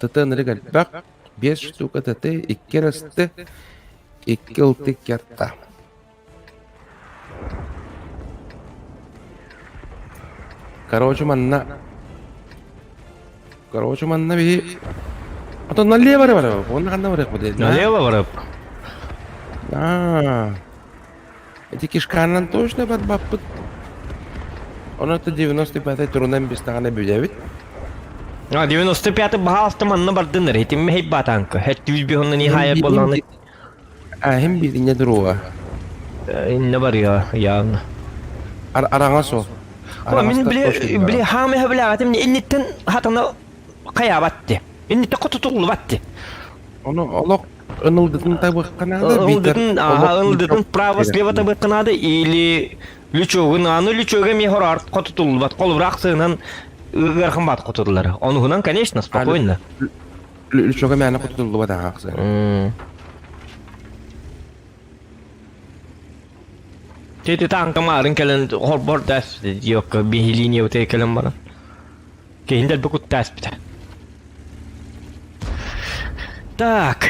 ТТ нырык элбэх. Биэс штука ТТ, икки РСТ, икки ылты керта. Короче, манна... Короче, манна биһи... Ото налево бара Онна ханна барыах Налево барып. Аа. Эти кишканан точно барбаппыт. Ону это 95-й турунан бистаҕына бүтэбит. А, 95-й баһаалта манна бардыннар. Этим мехей батанка. Хэт 105 онно не хайа болланы. А, хим билинне дуруга. Инне бар я, явно. Араҥа сол. О, мин били били хаамыха билэҕэтим инниттэн хатана хайаабатты. Инниттэн хотутуллубатты. Ону олох ынылдытын табыахха наада биитэр Ылдытын, ага, ылдытын право слева табыахха наада или лючогун, аны лючога ми хорар хотутуллубат. Холубураах сыынан ыархан баат хотутуллар. Онуһунан, конечно, спокойно. Лючога мээнэ хотутуллубат аахсы. Тети танка маарын кэлэн холбор тас диокка биһилиини утей кэлэн баран. Киһиндер бу куттааспыта. Так.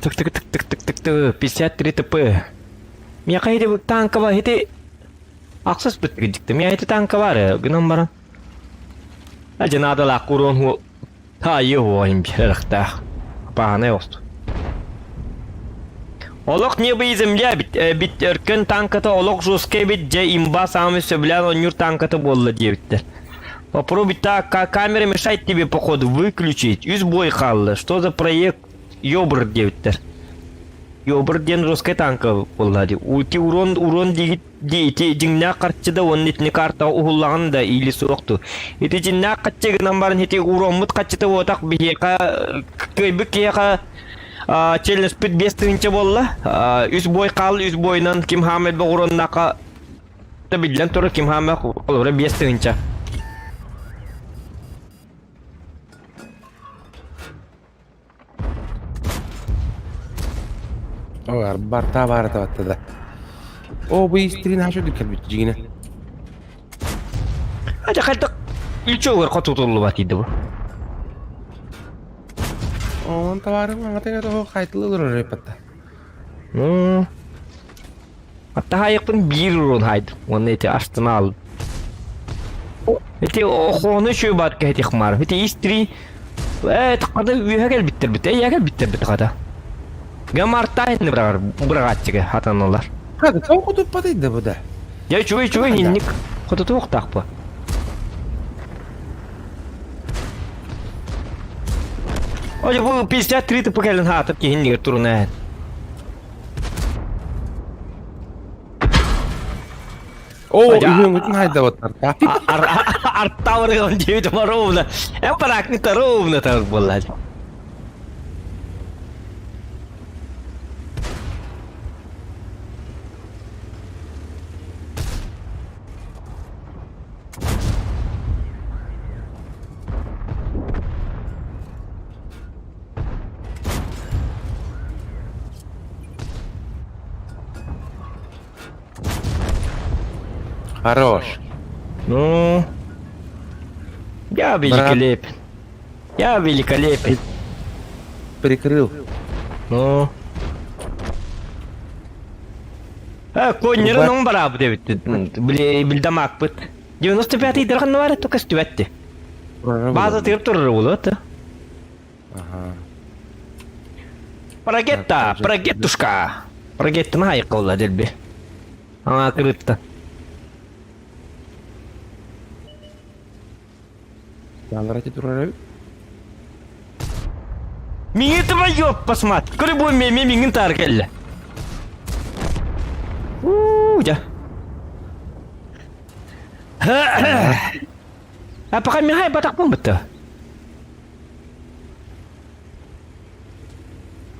Тык тык тык тык тык тык тык 53 ТП. Миэхэ ити танка бар ити ахсыс быт дикти. Миэхэ ити танка бар гынан баран. Ажа наадалаах куруон ху таайы хуойм биэрэрхтээх. Паанай осту. Олох небо и земля бит, бит өркөн танката олох жесткий бит дьэ имба саамай сөбүлээн оонньуур танката буолла диэбиттэр. Попробуй так, камера мешает тебе походу выключить. Үс бой хаалла. Что за проект Ёбр диэбиттэр. Ёбр диэн жесткай танка буолла дии. Ути урон урон диигит дии ити дьиҥнээх харчы да уонна итини картаҕа уһуллаҕын да или суохту. Ити дьиҥнээх харчы гынан баран ити уроммут харчыта буотах биһиэхэ кыайбыт киһиэхэ челлеспит 5000 буолла. Үс бой хаал үс бойунан ким хаам элбэх уроннаха биллэн турар ким хаама холобура 5000. О, барта баарата баттада. О, бу истрин хашу кэлбит дьиҥинэ. Ача хайдах үчүгэр хотутуллубат иди бу. Оон табаарым аҥатыга того хайтылы олорор эппатта. Ну, Аттаһаайыкпын биир урун хайдым. Уонна ити астына алдым. Ити охону үчүгэй баар кэһэтих маар. Ити истри ээ хата үөһэ кэлбиттэр бит. Эйэ кэлбиттэр бит хата. Гамартаайны быраҕар быраҕааччыга хатаналар. Хата тоҕо хотуппатай да бу да. Я үчүгэй үчүгэй инник хотутуохтаахпа. Ой, бу 53 тыпы кэлин хаатып киһиннигэр турунаан. Оо, үһүөҥүтүн хайдабаттар. Артаврыган диэбитим ровно. Эн паракныта ровно так буолла. Хорош. Ну, я великолепен. Я великолепен. Прикрыл. Ну. Э, коннерын оң барабы дебит. Били билдамакпыт. 95 дырган бар только көстүбэтти. База тыгып турар болот. Ага. Парагетта, парагеттушка. Парагеттаны айыккылла делби. Аңа кырытта. Далар эти турар эбит. Миңи твое посмат. Көрі бу меме миңин тар келле. У, дя. А пока михай батак бутта.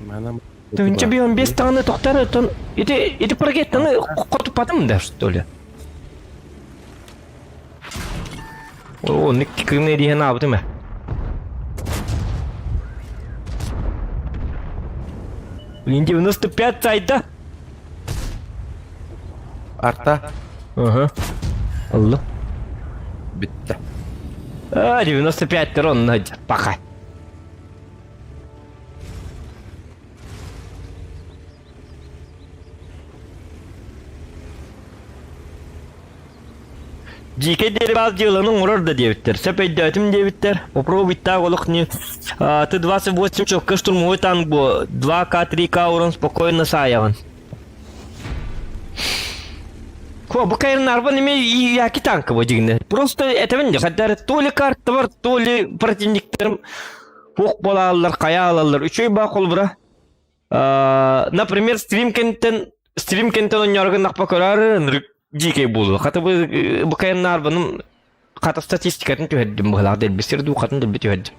Манам. Тынча бион бес таңны тоқтар тон. Ити ити паркеттаны котупатым да что ли? О, никки кымны диэн аабытым ээ. Блин, 95 сайда. Арта. Ага. Алла. Бүттэ. А, 95 трон, пока. Дьиикэй диэри баар дьыаланы оҥорор да диэбиттэр. Сөп өйдөөтүм диэбиттэр. Попробуй так олох не... Ты 28 четко штурмовой танк бу. 2К, 3К урон спокойно саайаҕын. Ко, бу кайрын арбан эме яки танка бу дигинне. Просто этэбин хаддар то ли карта бар, то ли противниктерим хук болаллар, кая алаллар. Үчүй ба холбура. Например, стрим кентен стрим кентен онньоргуннахпа көрөр дьиикэй буолуо. Хата бу бу кайыннаарбыным хата статистикатын түһэрдим быһылаах дэлби сир дуу хатын дэлби түһэрдим.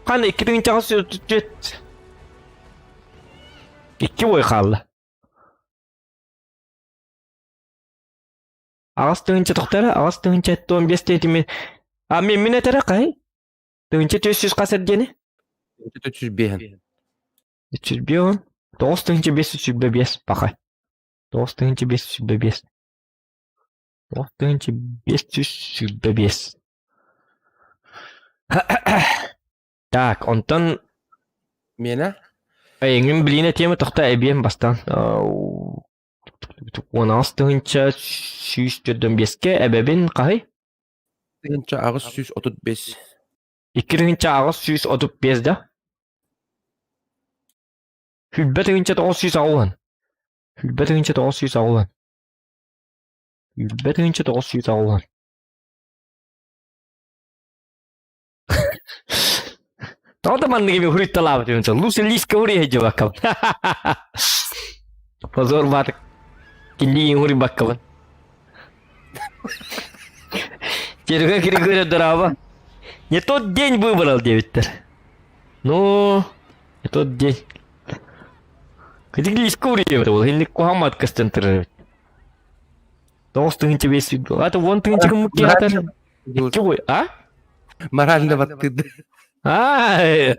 Хан икки тыһыынчаҕа түөт икки бой хаалла. Аҕас тыһыынча тохтара, аҕас тыһыынча туон биэс тиэтими. А мен мин этэрэ хай? Тыһыынча түөс сүүс хас эрдиэни? 305. 305 9525 паха. 9525. 9525. Так, онтон Миэнэ? эйиҥин билиинэ тиэмэ тохто эбиэм бастаан. 16 145-кэ эбэбин хаһый? 1835. 2835 да? 10980. 10980. 10980. Тоҕо да маннык эми хуруйталаабыт үһүн Луся Лиска хуруйа дьыбаккабын. Позор баатык киллиин хуруйбаккабын. Серега Григорьев дорообо. Не тот день выбрал диэбиттэр. Ну, не тот день. Кыдык Лиска уруйа ол инник куһаамат көстөн турар эбит. 95 А вон тыһыынча гыммыт киэхтэр. Икки ой, а? Морально баттыды. Аа,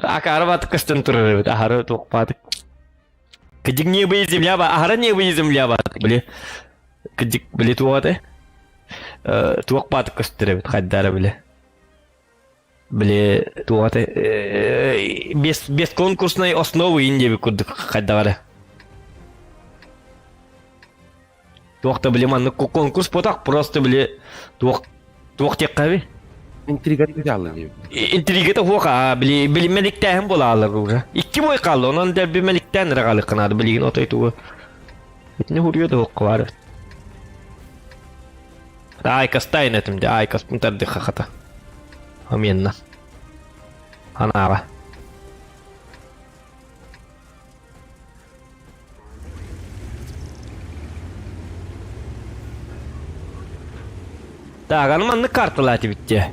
акаары батык көстөн турар эбит. Ахары туохпаатык. Кыдьык небо и земля ба, ахара небо и земля баатык, били. Кыдьык, били туох аты? Туох баатык көстөр эбит, хайдара били. Били туох аты? Без, без конкурсной основы инде курдук хайдагары. Туох да били маннык конкурс потак просто били туох туох диэххэ Интрига дьаалла диэбит. Интригата хуоха били били мэликтээһин буолаалар уже. Икки бой хаалла, онон дэрби мэликтээн эрэ хаалыаххынаады билигин отой тугу. Итини хуруйа да хуохха баар эбит. Айкастайын этим де, айкаспын тардыха хата. Аменна. Анаага. Так, аны маннык карталааты битте.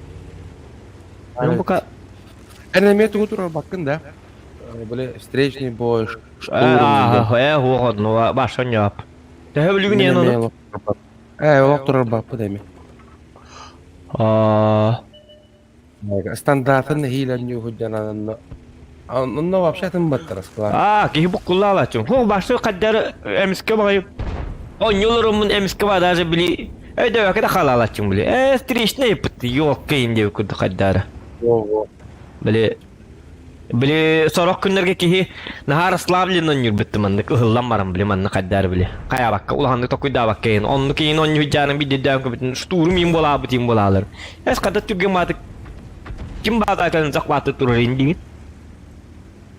Ну пока Эн эмиэ тугу турарбаккын да? Были встречный бой, штурм. Аа, э, хуохот, ну, башон жаап. Төһө билигин эн ону? Э, олох турарбаппыт эми. Аа, Стандартын нэһиилэ ньууһуйдананна. Онно вообще атын баттар склад. Аа, киһи буккуллаалааччым. Хо, башы каддары эмиске багай. Онньуларыммын эмискэ ба даже били өйдөбөккө да халаалаччым били. Э, встречный ыппыт, ёлка им диэбит курдук хайдаара. Били били сорох күннэргэ киһи наһаа расслабленно онньуурбут маннык ыһыллан баран били маннык хайдаары били хайаабакка улаханнык токуйдаабакка иһин оннук иһин онньуйдьаарын биддидээн көбүтүн штуурум иин буолаабыт иин буолаалар. Эс хата түргэн маатык ким баатаакан захваты турар ин диин.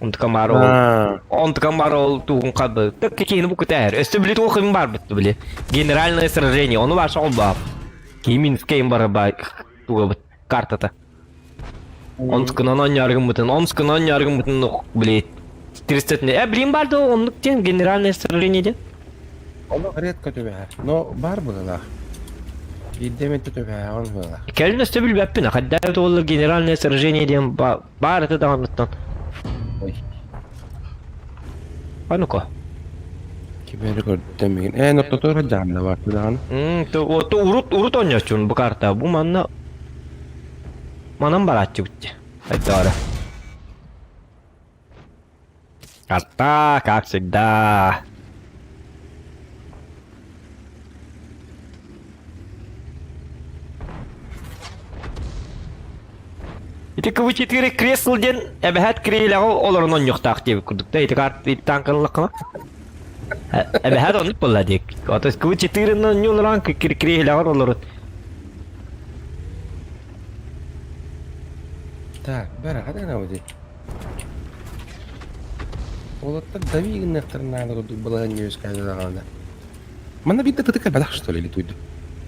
Онтукам баар ол онтукам баар ол тугун хабы так киһини бу күтээр. Өссө били туох им бар битти били. Генеральное сражение ону баар соҕолбаап. Киһи Минскэ им бар ба тугабыт картата. Онскынан онньаргыммытын, онскынан онньаргыммытын били 300 э блин бар да оннук диэн генеральное сражение диэн. Ону редко түбэһэр. Но бар быһыылаах. Биирдэ эмит түбэһэҕин быһыылаах. Кэлин өссө билбэппин, хайдах буоллар генеральное сражение диэн баар этэ даҕаныттан. Ой. А ну-ка. Кимери көрдө мигин. Э, ортотугар дьаамна бар даҕаны. То урут урут оонньооччун бу карта. Бу манна манан барааччыбыт дии. Айдаара. Карта, как всегда. Ити КВ-4 кресло диэн эбэһээт кириилэҕэ олорон онньуохтаах диэбит курдук да ити карт танкаллаххына эбэһээт оннук буолла диэк. Ото КВ-4 онньу олорон кириилэҕэр олорон. Так, бара хата дии. Уолаттар дави гыныахтарын наада курдук балаһыанньа үөскээтэ даҕаны. Манна биирдэ тытык элбэх что ли или туйду?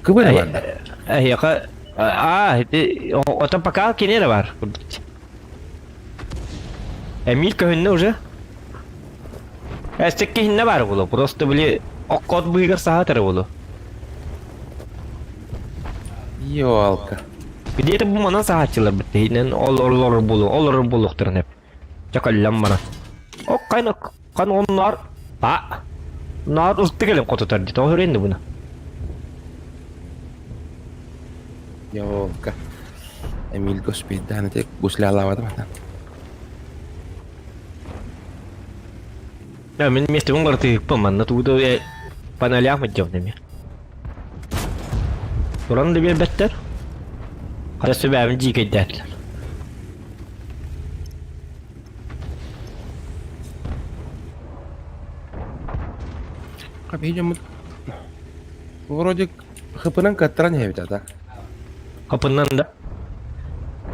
Кыбы эрэ бар да. Эһиэхэ аа ити отон пока кини эрэ бар курдук. Эмиил көһүннэ уже. Эстик киһиннэ бар буолу. Просто били оккот быыгар саһат эрэ буолу. Ёлка. Где-то бу манан саһааччылар бит. Ол олорор буолу, олорор буолуохтарын эп. Чакаллан баран. Ок кайна қан оннар а наар ылты келем кототар дит. О хөренди буна. Ёлка. Эмиль госпейдаан ити гуслялаабата матан. Я мен месте оңгартыыппын манна тугу да панелях мыддьабын эмиэ. Туран да биэрбэттэр. Хара сүбэбин дьиикэйдээтилэр. Капи дьоммут вроде хыпынан каттаран иһэбит ата. Хапынан да.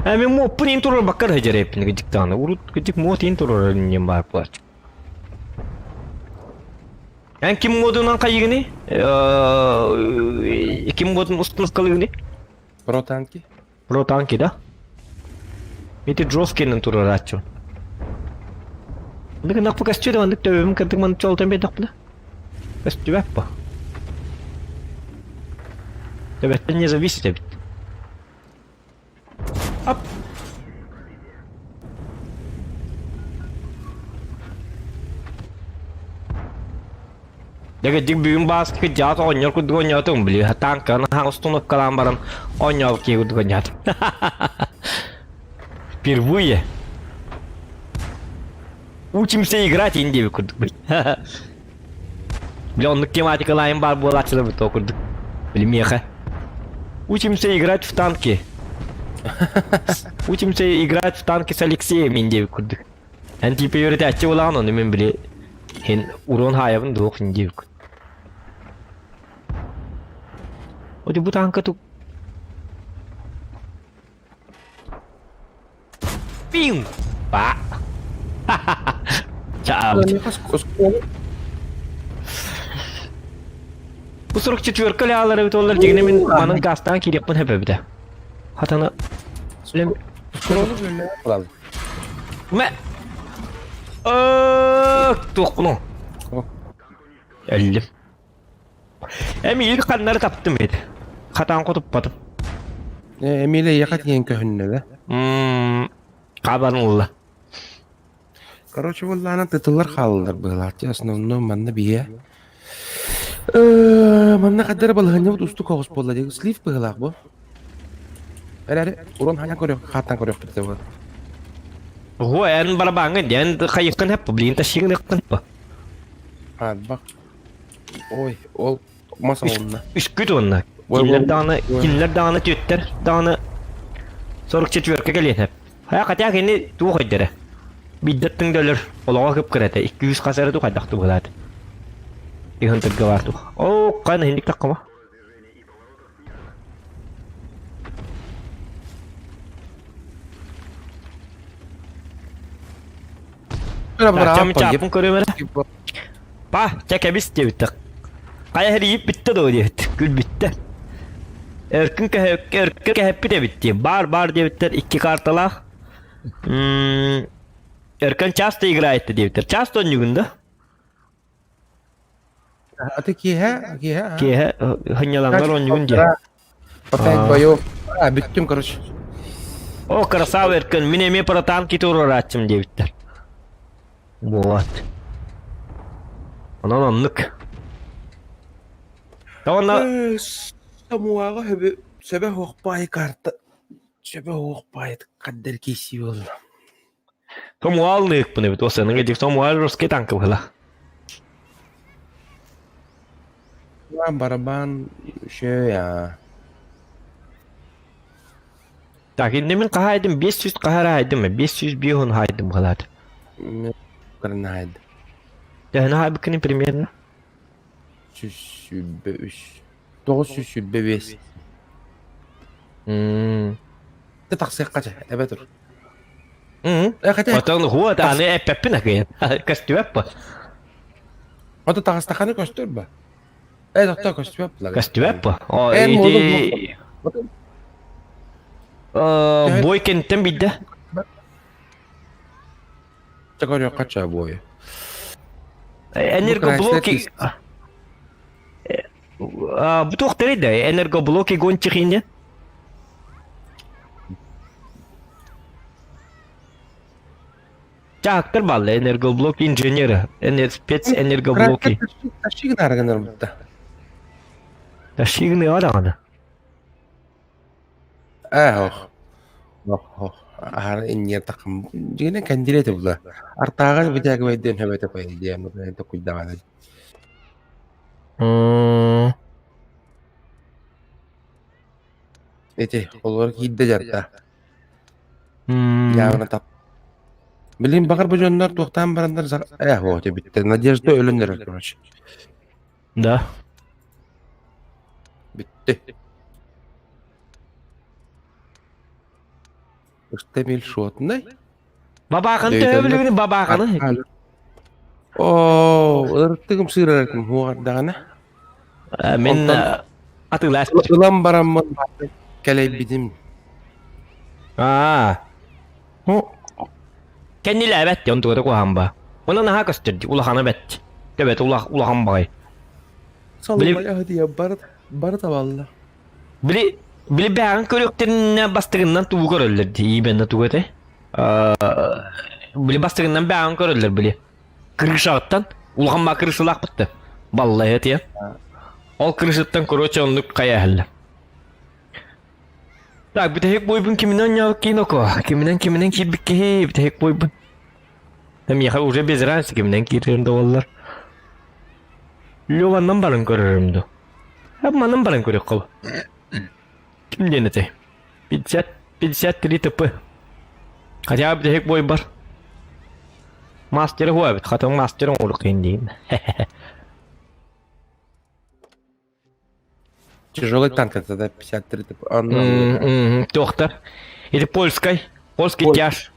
Э, мен муоппун ин турар баккар хажар эппин гидик Урут гидик муот ин турар нем бар плач. Эн ким модунан хайыгыны? Ким модун установкалыгыны? Про танки. Про танки, да? Ити жесткийнен турар аччу. Ныгы нақпы костюм андык төбөм кырдык ман чолтан бедақпына. Костюм Төбөттен не зависит эбит. Ап. Дьэ бүгүн бааскы дьаат оҕонньор курдук оонньоотум били танканы хаҥ установкалаан баран оонньообут киһи курдук оонньоотум. Впервые. Учимся играть инди курдук. Бля, оннук тематикалаайын баар буолааччылар то курдук. Били меха. Учимся играть в танки. Учимся играть в танки с Алексеем инди курдук. Эн типа үйрэтээччи буолаҕын ону мин били хин урон хаайабын дуох инди Оти бу танка ту Пиу! Ба! Чаабыт. Бу 44 лаалар эбит олар дигине мин манан гастаан киириэхпин хэпэбитэ. Хатана Лем Мэ Туохпуну. Өллүм. Эмиил ханнары таптым эт. Хатаан хотуппатым. Эмиле яха тиен көһүннэ да. Хабан улла. Короче, буоллаана тытылар хаалалар быһылааччы основном манна бие. Манна хаддара балаһынньабыт устук оҕус буолла диэн слив быһылаах бу. Эрээри урон хаан көрүөх хааттан көрүөхпүт этэ бу. Ого, эн барабаҥҥын диэн хайыккын хэп, блин, тащигын ыккын. Арбах. Ой, ол мас алынна. Үскүт уонна. Кинилэр даҕаны, кинилэр даҕаны түөттэр даҕаны 44 кэлиэн сөп. Хайа хотя кини туох өйдөрө. Биирдэ тыҥ да өлөр, олоҕо кып-кыра этэ. 200 хас эрэ хайдах туһалаат. Иһин тырга баар тух. Оо, кан иһинник таккама. Чаппын көрүм эрэ. Па, чэ кэбис диэбиттэр. Хайа иһип бүттэ дуо диэбит. Күлбүттэр. Өркүн өркүн кэһэппит эбит дии. Баар баар диэбиттэр икки карталаах. Өркөн часто играет диэбиттэр. Часто онньугун да? Аты киэһэ, киэһэ. Киэһэ хынньаланнар онньугун дии. По пять боев. А, бүттүм, короче. О, красава Эркин, мин эмиэ про танки туруорааччым диэбиттэр. Вот. Онон оннук. Онно Самуаҕа хөбү сөбө хуохпаай карта сөбө хуохпаай хаддар киси буолла. Томуал ныыкпын эбит осаныҥ эдик Томуал русский танка быһыла. Барабан шея. Так, инде мин хаһайдым 500 хаһарайдым, 505 хайдым быһылаат. Кырнаайд. Төһөнө хайбыккыны примерно? 103. 925. Ты тахсыахха чэ, эбэ тур. Отон хуа аны эппэппин акыйан. Көстүбэп ба. Ото таҕыстаханы көстөр ба. Э тохто көстүбэп ла. Көстүбэп ба. О ити бой кенттен бидде. Көрүөххэ ча буойу. Энергоблоки бу туох да энергоблоки гончих инде. Чаактар балла энергоблок инженера, спецэнергоблоки. Ташигын аргынар бутта. Ташигын арагана. Ээ ох. Ох ох. Аһара инньэ такым дьиҥинэн кэндириэ этэ була. Артааҕар битээгэбэйдиэн сөп этэ по идее токуйдаҕына. Ити олор киирдэ дьарда. Явно тап. Билин баҕар бу дьоннор туохтаан бараннар э вот бүттэ. Надежда өлөн эрэр короче. Да. Бүттэ. Штемель шотный. Бабааханы төһө билигин бабааханы? Оо, ырыттыгым сыырарым хугардаҕына. Мин атыылаас. Ылан бараммын кэлэйбитим. Аа. Кэннилээбэт дьон тугата куһаҕан ба. Онон наһаа көстөр дии, улахана бэт. Төбөтө улахан баҕай. Саламай аһытыйа бары бары табалла. Били били бэҕин көрүөхтэринэ бастыгынан тугу көрөллөр дии именно тугу этэй? Били бастыгынан бэҕин көрөллөр били. Крышаҕыттан улахан баа крышалаахпыт да. Баллайа тиэ. Ол крышаттан короче оннук хайа иһэллэр. Так, бүтэһик буойбун киминэн оонньообут киноко? Киминэн киминэн киирбит киһи бүтэһик буойбун. Миэхэ уже без разницы киминэн киирэрим да буоллар. Леваннан баран көрөрүм дуу. Манан баран көрүөххэ Ким диэн этэй? 50 53 ТП. Хотя бүтэһик буойбар. Мастера хуа эбит. Хатан мастер оҥорук диин. Тяжелый танк это да, 53 ТП. Туохтар. Или польской. Польский тяж.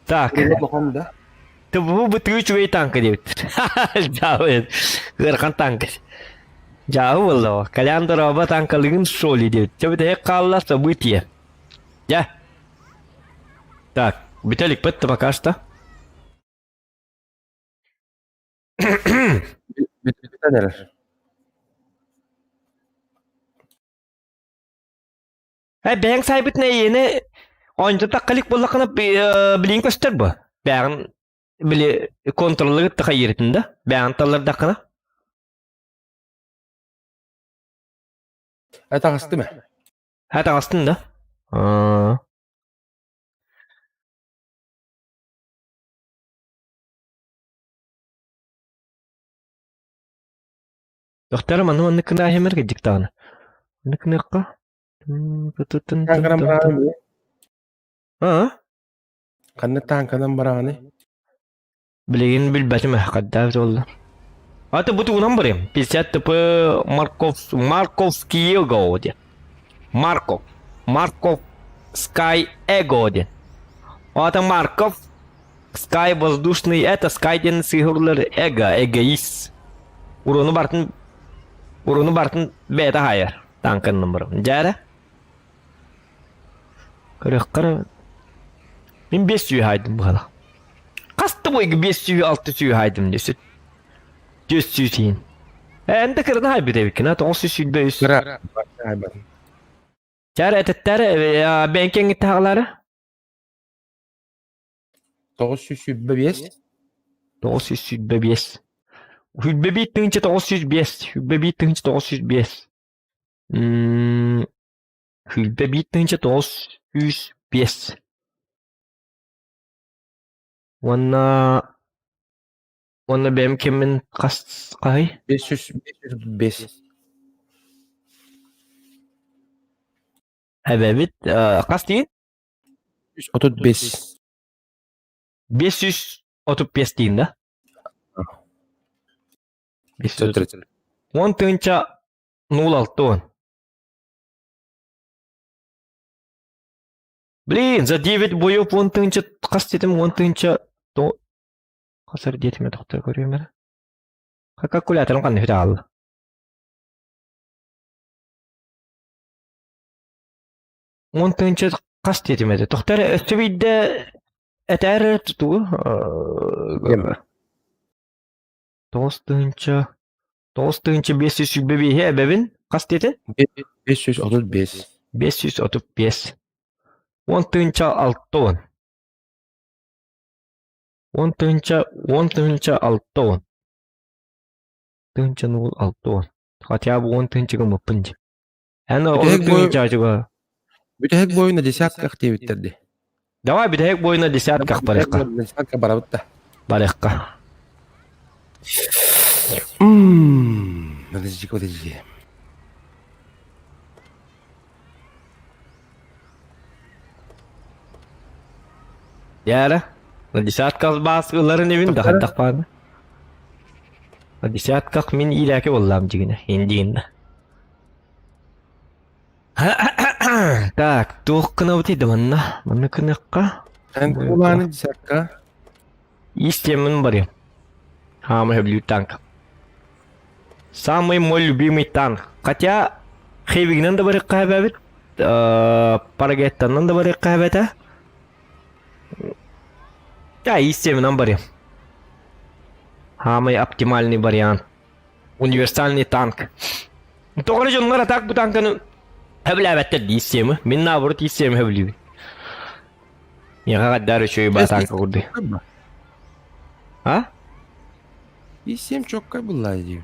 Так. да? Бу бытыы үчүгэй танка диэбиттэр. Дьаабы ыарахан танка. Дьаабы буолла. Колян дороба танкалыгын шоли диэбит. Чэ бүтэһик хаалла событие. Дьэ. Так, бүтэ иликпит пока что. Бүтэн эрэр. Э, бэйэҥ сайбытын эйиэнэ оонньото таххалик буоллаххына билиин көстөр бу. Бэҕин били контроллыгыт тахайырытын да бэҕин таллардаххына. Э таҕыстым э. Ха таҕыстын да. Аа. Дохтор манна маннык гына иһимэр диктаҕына. Маннык гыныахха. Тааҥканан бараҕын Аа? Ханна тааҥканан бараҕыный? Билигин билбэтим хайдах буолла. Аты бу тугунан барыам. 50 ТП Марков Марковский Эго диэн. Марков. Марков Sky Эго диэн. Ата Марков Sky воздушный это Sky диэн сыһырлар эго, эгоист. Уруну бартын уруну бартын бэйэтэ хаайар тааҥканнан барым. Дьээрэ. Көрөххө мин 500 хаайдым быһалах. Хаста бойга 500 600 хаайдым десет. 400 иин. Эн да кыраны хайбыт эбиккин, а 923. Кыра. Хайбатын. Чаар этеттер бэнкең таҕалары? 925. 925. Хүлбэбиит тыһыынча 905. Хүлбэбиит тыһыынча 905. Хүлбэбиит тыһыынча 905. Уонна уонна бэйэм кэммин хас хаһый? 500 505. Эбэбит хас диин? 35. 535 диин да? 530. 10 тыһыынча 06 уон. Блин, за 9 боев 10 тыһыынча хас дедим 10 тыһыынча хас эрэ диэтим тохтоо көрүөм эрэ. Калькуляторым ханна бүтэ хаалла. 10 тыһыынча хас диэтим этэ. Тохтоо эрэ өссө биирдэ этээр эрэ тутуу. 9 тыһыынча 9525 эбэбин хас диэтин? 535. 535. 10 тыһыынча 60. 10 тыһыынча 10 тыһыынча 60. Тыһыынча нуул 60. Хотя бы 10 тыһыынча гыммыппын дии. Эн ол Бүтэһик бой тыһыынча чуга. Бүтэһик бойу на десятках диэбиттэр дии. Давай бүтэһик бойу на десятках барыахха. На десятка барабыт да. Барыахха. Подожди, подожди. Яра. На десятках баас ыларын эбин да хайдах бааны. На десятках мин иилээки боллаам дьигинэ, индиинна. Так, туох гынабытый да манна? Манна гыныахха. Эн кулааны десятка. Истемин барыам. Самый люблю танк. Самый мой любимый танк. Хотя Хевигинен да барыахха эбэбит. Парагеттаннан да барыахха эбэтэ. Да, истеминен барыам. Самый оптимальный вариант. Универсальный танк. Тоҕо дьоннор атак бу танканы хөбүлээбэттэр дии истиэмэ. Мин наоборот истиэмэ хөбүлүүбүн. Миэхэ хаддар үчүгэй баа танка курдук. А? И7 чокка была дии.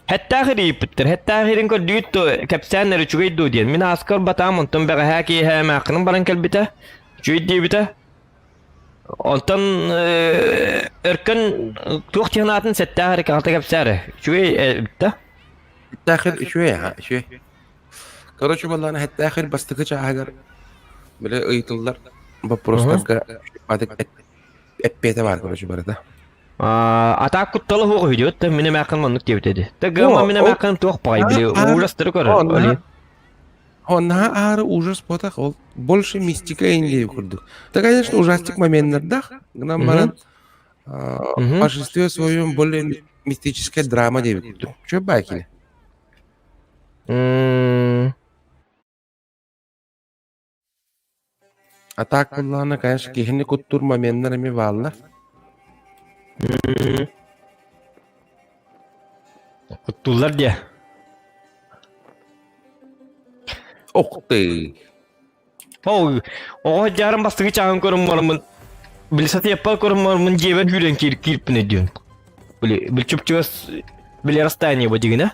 Хэттээх ирииппиттэр. Хэттээх ирин көрдүүт то кэпсээннэр үчүгэй дуу диэн. Мин ааскар батаам онтон бэҕэһээ киэһэ эмээххинин баран кэлбитэ. Үчүгэй диэбитэ. Онтон Өркөн туох диэн аатын сэттээх эрэ каҕата кэпсээрэ. Үчүгэй эбит да? Хэттээх үчүгэй аха үчүгэй. Короче буоллаҕына хэттээх бастакы чааһыгар били ыйытыллар боппуруостарга атык эппиэтэ баар короче барыта. Атаак куттала суох үһү диэбит да мин эмээххин маннык диэбит этэ. Да гыма мин эмээххин туох баҕай били ужастары көрөр. Онна аары ужас буотах, ол больше мистика инлей курдук. Да, конечно, ужастик моменнардах, гынан баран в большинстве своем более мистическая драма диэбит курдук. Чё баакини? А так буоллаҕына, конечно, киһини куттуур моменнар эмиэ бааллар. Куттууллар диэ. Ох ты! Ол оҕо дьаарым бастакы чааһын көрөн бараммын били сатыйаппар көрөн бараммын дьиэбэр күүрэн киир киирпин өйдүөн. Били били чуп-чугас били расстояние бу дигинэ.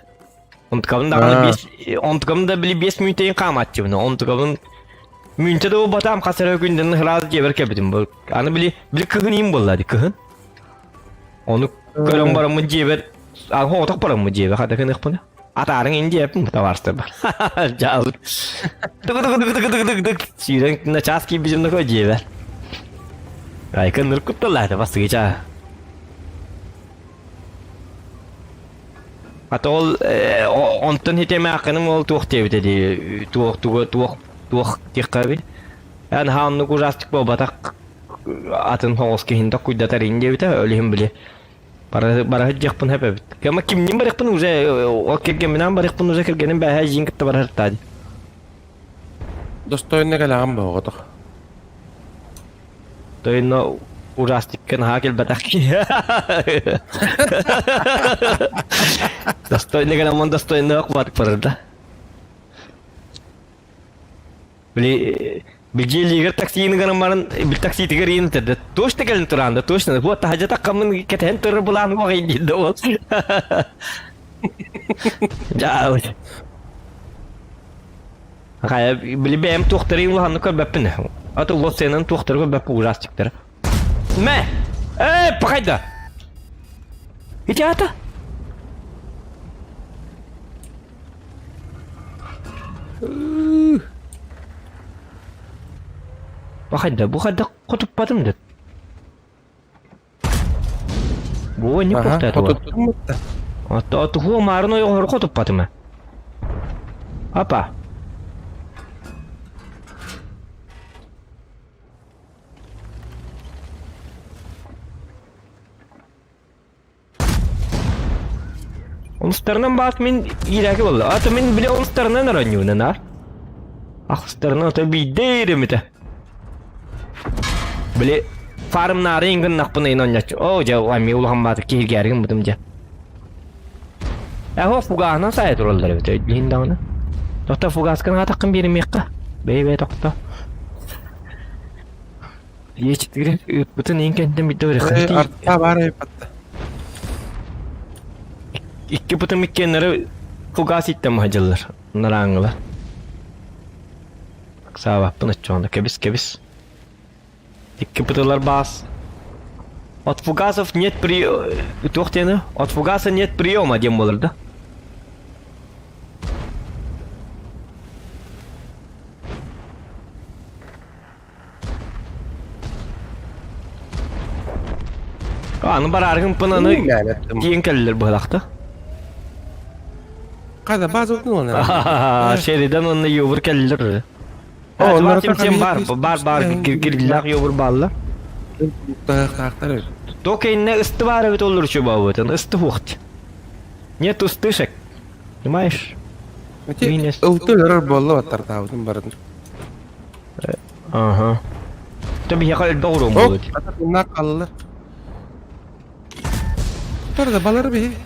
Онтукабын даҕаны Аа. биэс онтукабын да били 5 мүнүүтэйин хаамааччыбын. Онтукабын мүнүүтэ да буолбатаам хас эрэ күндэн ыраас дьиэбэр кэлбитим. Бу аны били били кыһын иим буолла дии кыһын. Ону көрөн бараммын дьиэбэр. Оҕотох бараммы дьиэбэ хата гыныахпына. Атаарыҥ индиэппин табаарыстарбар. Дьаал. Тык-тык-тык-тык-тык-тык. Сүүрэн начаас киирбитим такой дьиэбэр. Айкын ныркутталлаата бастыгыча. Ата ол онтон хитэмээххиным ол туох диэбитэ дии туох тугу туох туох диэххэби. Эн хааннык ужастик буолбатах атын хоҕус киһин токкуйдатар ин диэбитэ өлүһүн били Бараһыт диэхпин сөп эбит. Кема кимнин барыахпын уже ол кэргэмминэн барыахпын уже кэргэним бээһээ дьиин кытта бараһыттаа дии. Достойно кэлэҕин боҕотох. Тойно ужастикка наһаа кэлбэтэх киһи. Достойно кэлэммин достойно барык барарда. Били Билдьиэлиигэр таксины гынан баран бил такситигэр иин этэрдэ точно кэлин тураан да точно вот таһдьа таххаммын кэтэһэн турар былаан уох диир да ол дьаа Хайа били бэйэм туохтарын улаханнык көрбөппүн аты улуос сыанан туохтары көрбөппүн ужастиктары мэ э пахайда ити ата Бу хайда, бу хайда хотуппатым да. Бу не хотуппатым. Ото туһу маарын ойоҕор хотуппатым. Апа. Онустарынан баат мин иирээки буолла. Ата мин бile онустарынан оронньуунан аар. Ахыстарынан ото биирдэ ииримитэ. Били фармнаары ингыннахпын ыйын онньоччу. Оо дьэ ами улахан бааты киһиргээригин бутум дьэ. Эһо фугаһынан сайа тураллар эбит өйдүүн даҕаны. Тохто фугаскын аатаххын биэримиэххэ. Бэйэ-бэйэ тохто. Иэчитигэр ыыппытын иин кэнтэн бидде Э, артаа баар эбит Икки бытым иккиэннэри фугас иттэн маһдьыллар. Нарааҥылар. Саабаппын оччоҕуна кэбис кэбис. Икки бытылар баас. От фугасов нет при... Туох диэни? От фугаса нет приема диэн буолар да? Аны барааргын аны тиийэн кэллилэр быһалахта. Қайда база отын Шеридан онно юбур кэллилэр. О, тем бар, бар, бар, киргиллах юбур балла. Только инне ысты бар эбит оллур чубабытын, ысты хуохт. Нет устышек. Понимаешь? Ылты өлөрөр буолла баттартаабытын барын. Ага. Ты биһиэхэ элбэх уруом буолуо дии. Атыннаах хааллылар. Тор да балары биһи.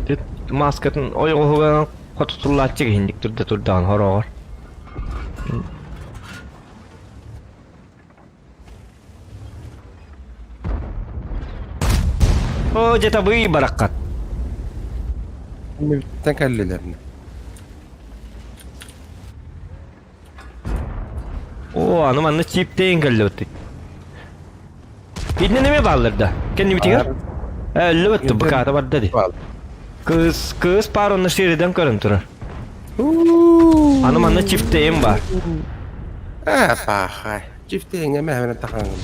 Ти маскатын ойоҕоһугар хотутуллааччы киһинник турда турдаҕын хороҕор. О, дьэ табыы бараххат. Бүттэн кэллилэр. О, аны манна чииптэйин кэллибит. Иннин эмиэ бааллар да. Кэннибитигэр? Өллүбүт быкаата барда ди. Кыыс, кыыс паар онно сириден көрөн турар. Аны манна чифтейин бар. Ээ, пахай. Чифтейин эмэ хэмэнэ тахаҥын.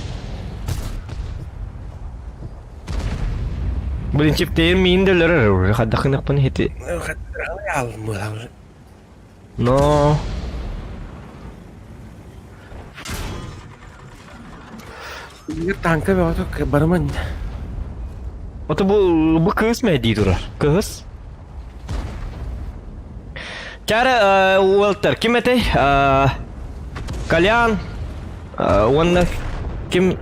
Блин, чифтейин миин да өлөрөр. Хаддахынахпын хити. Но... Танка бөҕөтө барыман. Ото бу бу кыыс мэ дии турар. Кыыс. Чара уолтар ким этэй? Колян уонна ким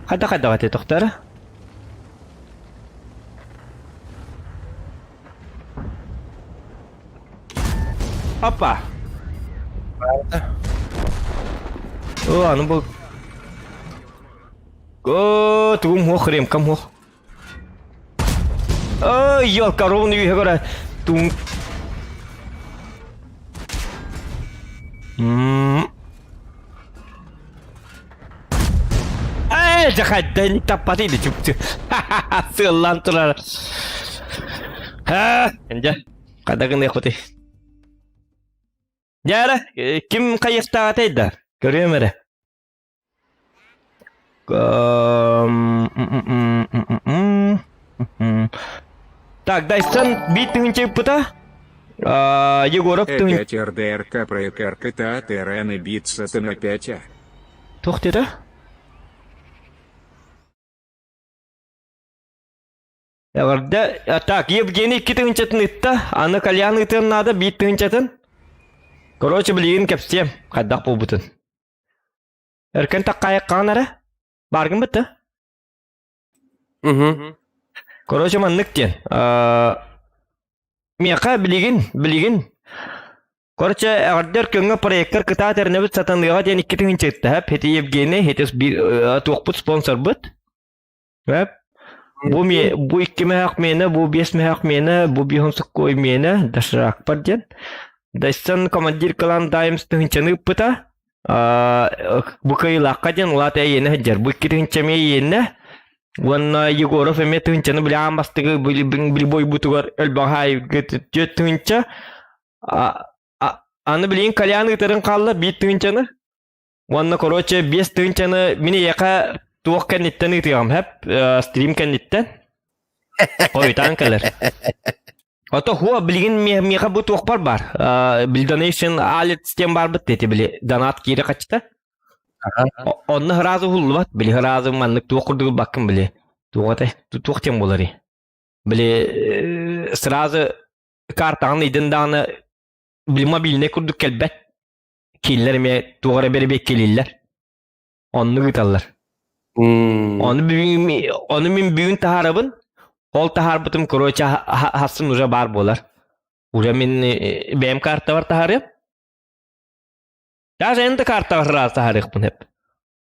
хайда хайда этэй тохтара? Опа! О, аны бу О, тугум хуох, ремкам хуох. Ой, ёлка, ровно үйе көрө. Тум. Эй, жахайдан таппаты чупчу. Сыаллаан турар. Ха, дьэ, хада гыныахпытый. Дьэ эрэ, ким хайыахтааҕытай да, көрүөм эрэ. Так, Дайсон биир тыһыынча ыппыта. Егоров тыһын... Опять РДРК проекаркта ТРН биться ты опять. Туох диэтэ? Эҕэрдэ. Так, Евгений икки тыһыынчатын ытта, аны Кальян ытыан наада биир тыһыынчатын. Короче, билигин кэпсиэм, хайдах буолбутун. Өркөн таккаайыккаҕын эрэ? Бааргын бытта? Угу. Короче, маннык диэн. Миэхэ билигин, билигин Короче, эҕэрдэ Өркөҥҥө проектор кытаат эрнэбит сатаныаҕа диэн икки тыһыынча ыттаһап. Ити Евгений, ити туохпут спонсорбут. Эп. Бу ми бу икки мөһөх миэнэ, бу биэс мөһөх миэнэ, бу биһон соккуой миэнэ, доширакпар диэн. Дайсан командир кылаан Даймс тыһыынчаны ыппыта. Бу кыайыылаахха диэн улаат эйиэнэ сылдьар. Бу икки тыһыынча эмиэ эйиэнэ. Уонна Егоров эмиэ тыһыынчаны били аан бастакы били бойбутугар өлбөҕө түөрт тыһыынча. Аны билигин Колян ыытарын хаалла биир тыһыынчаны. Уонна, короче, 5 тыһыынчаны мин эйиэхэ туох кэнниттэн ыытыаҕым, хэп, стрим кэнниттэн. Хойутаан кэлэр. Ото хуа билигин миэхэ бу туохпар бар. Били donation алет диэн барбыт дети били донат киирэ хачта. Онно сразу уһуллубат. Били сразу маннык туох курдук баккын били. Туох туох тем болары. Били сразу картаҕын ыйдын даҕаны били мобильный курдук кэлбэт. Кинилэр эмиэ туох эрэ бэрэбиэккэлииллэр. Оннук ыыталлар. Ону бүгүн, ону мин бүгүн таһаарабын. Ол таһаарбытым, короче, хассын уже баар буолар. Уже мин бэйэм картабар таһаарыам. Даже эн да картаҕар сразу таһаарыахпын сөп.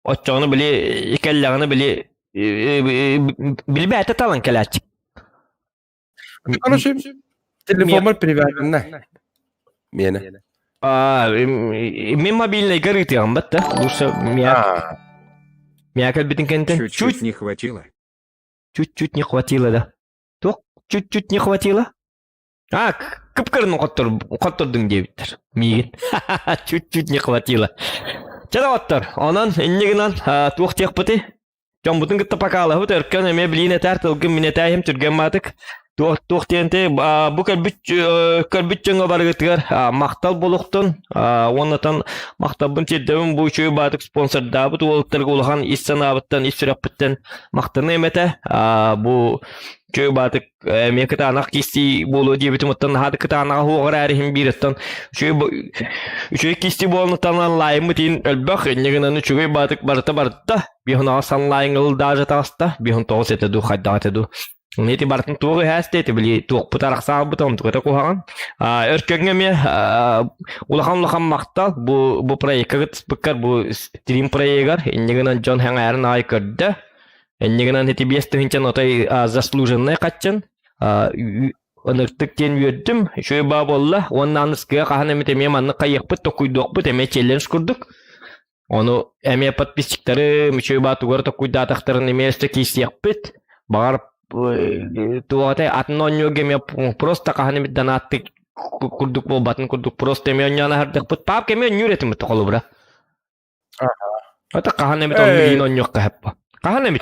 Оччоҕуна били кэллэҕинэ били били бэйэтэ талан кэлээччи. Короче, телефоммар привязанна. Миэнэ. А, мин мобильныйга ыытыаҕым бат да. Лучше мия мия кэлбитин кэнтэн чуть-чуть не хватило. Чуть-чуть не хватило да. Туох чуть-чуть не хватило? А, кып-кырын хоттордуҥ диэбиттэр. Миигин. Чуть-чуть не хватило. Чэ доҕоттор, онон инньэ гынан туох диэхпитий? Дьоммутун кытта покалаһыбыт өркөн эмиэ билиин этээр тылгын мин этээһим түргэн маатык туох туох диэнтэй бу көрбүт көрбүт дьоҥҥо барыгытыгар махтал буолуохтун уоннатан махталбын тиэрдэбин бу үчүгэй баатык спонсордаабыт уолаттарга улахан ис санаабыттан ис сүрэхпиттэн махтаныам этэ бу үчүгэй баатык эмиэ кытаанах кистии буолуо диэбитим оттон наһаа да кытаанаҕа суоҕар ээрихим биир оттон үчүгэй үчүгэй кистии буолануттан лаайыммыт иин өлбөх инньэ гынан үчүгэй баатык барыта барда биһунаҕа санлайын ыл даже таҕыста биһун тоҕус этэ дуу хайдах этэ дуу ити барытын туох иһээсте ити били туохпут арахсаалбыт онтуката куһаҕан өркөҥҥө эмиэ улахан улахан махтал бу бу проекка кыттыспыккар бу стрим проегар инньэ гынан дьон сэҥээрин аҕай көрдө инньэ гынан ити 5 тыһыынчан отой заслуженный хаччын ыныртык диэн үөрдүм үчүгэй баа буолла уонна аныскыга хаһан эмит эмиэ маннык хайыахпыт токуйдуохпут эмиэ челлендж курдук Ону эмиэ подписчиктары үчүгэй баатыгар токуйдаатахтарын эмиэ өссө киирсиэхпит. Баҕар туох этэй атын оонньууга эмиэ просто хаһан эмит донаттык курдук буолбатын курдук просто эмиэ оонньоон аһардахпыт. Папка эмиэ оонньуур этим холобура. Это хаһан эмит онну диин оонньуохха хэппа. Хаһан эмит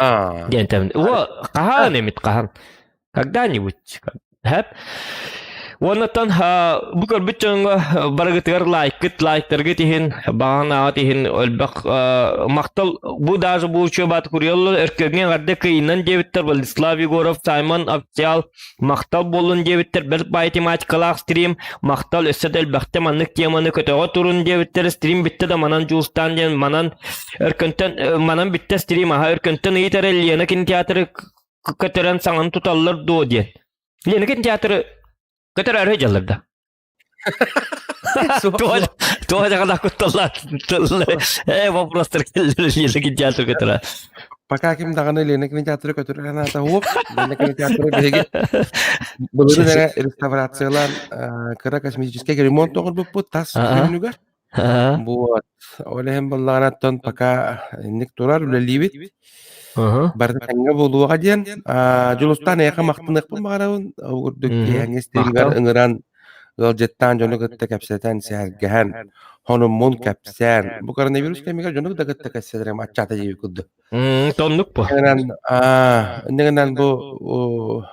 диэн тэбин. О, хаһан эмит хаһан. Когда-нибудь. Хэп. Уоннаттан бу көрбүт дьоҥҥо барыгытыгар лайкыт, лайктаргыт иһин, баҕанаҕыт иһин элбэх махтал бу даже бу учуобат куруйаллар өркөҥҥө эҕэрдэ кыйынан диэбиттэр Владислав Егоров, Саймон Официал махтал буоллун диэбиттэр бэрт баай тематикалаах стрим махтал өссө да элбэхтэ маннык теманы көтөҕө турун диэбиттэр стрим бүттэ да манан Дьулустаан диэн манан өркөнтөн манан бүттэ стрим аха өркөнтөн ыйытар Лена кинотеатры көтөрөн саҥаны туталлар дуо диэн. Лена кинотеатры көтөрөөрү дьаллар да. Туох дьаҕалаах кутталлаах э вопростар Лена кинотеатр көтөрө. Пока ким даҕаны Лена кинотеатры көтөрө аната уоп. Лена кинотеатры биһиги былырын эрэ реставрациялаан кыра косметический ремонт оҥорбуппут тас күнүгэр. Вот. Ол иһин буоллаҕына оттон пока инник турар үлэлиибит. Барыта тэҥҥэ буолуоҕа диэн. Дьулустаан эйиэхэ махтаныахпын баҕарабын. Ол курдук киэһэҥҥи стримҥар ыҥыран, ыалдьыттаан дьону кытта кэпсэтэн, сэһэргэһэн, хонуммун кэпсээн. Бу коронавирус кэмигэр дьону да кытта кэпсэтэрим аччаата диэбит курдук. Тоннук бу. Иннигинэн бу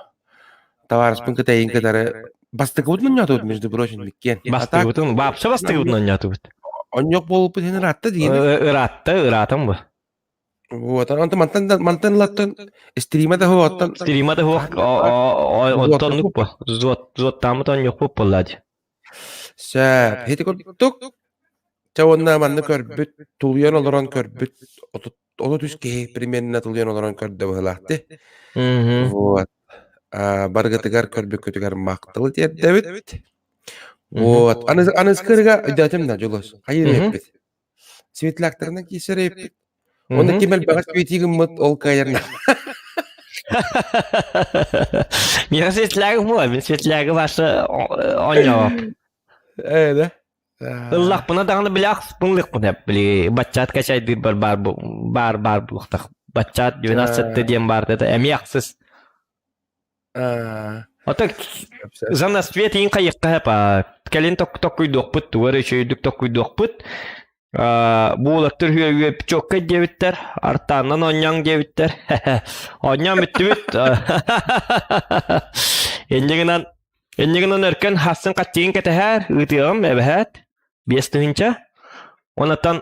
табаарыспын кытайын кытары бастакыбытын онньоотубут, между прочим, иккиэн. Бастакыбытын, вообще бастакыбытын онньоотубут. Онньок буолбут иһин ыраатта диин. Ыраатта, ыраатан бу. Вот, онтон мантан мантан ылаттан стрима да оттон стрима да хуох оттон бу. Зот зоттаамыт онньокпут буолла дии. Сөп. Ити курдук Чэ уонна манна көрбүт, тулуйан олорон көрбүт 33 киһи примерно тулуйан олорон көрдө быһыылаах дии. Вот. Барыгытыгар көрбүккүтүгэр махталы тиэрдэбит. Вот. Аныскырыга өйдөөтүм да, Дьулус. Хайыр эппит. Светляктарынан киирсэр эппит. Онно ким элбэҕи свети гыммыт, ол кыайар. Миэхэ светлягы була, мин светлягы башы оонньообоп. Ээ да. Ыллахпына даҕаны били ахспын ылыахпын били баччаат качайдыырбар баар баар баар буолуохтаах. Баччаат 97 диэн баар да эмиэ ахсыс. Ото за свет иин хайыахха па кэлин токкуйдуохпут тугар үчүгүйдүк токкуйдуохпут. Буулаттыр үө чокка диэбиттэр, артааннан оонньооҥ диэбиттэр. Оонньоон бүттүбүт. Инньэ гынан Инньэ гынан Өркөн хассын хаччыгын кэтэһээр, ыытыаҕым эбэһээт, 5000. Онтон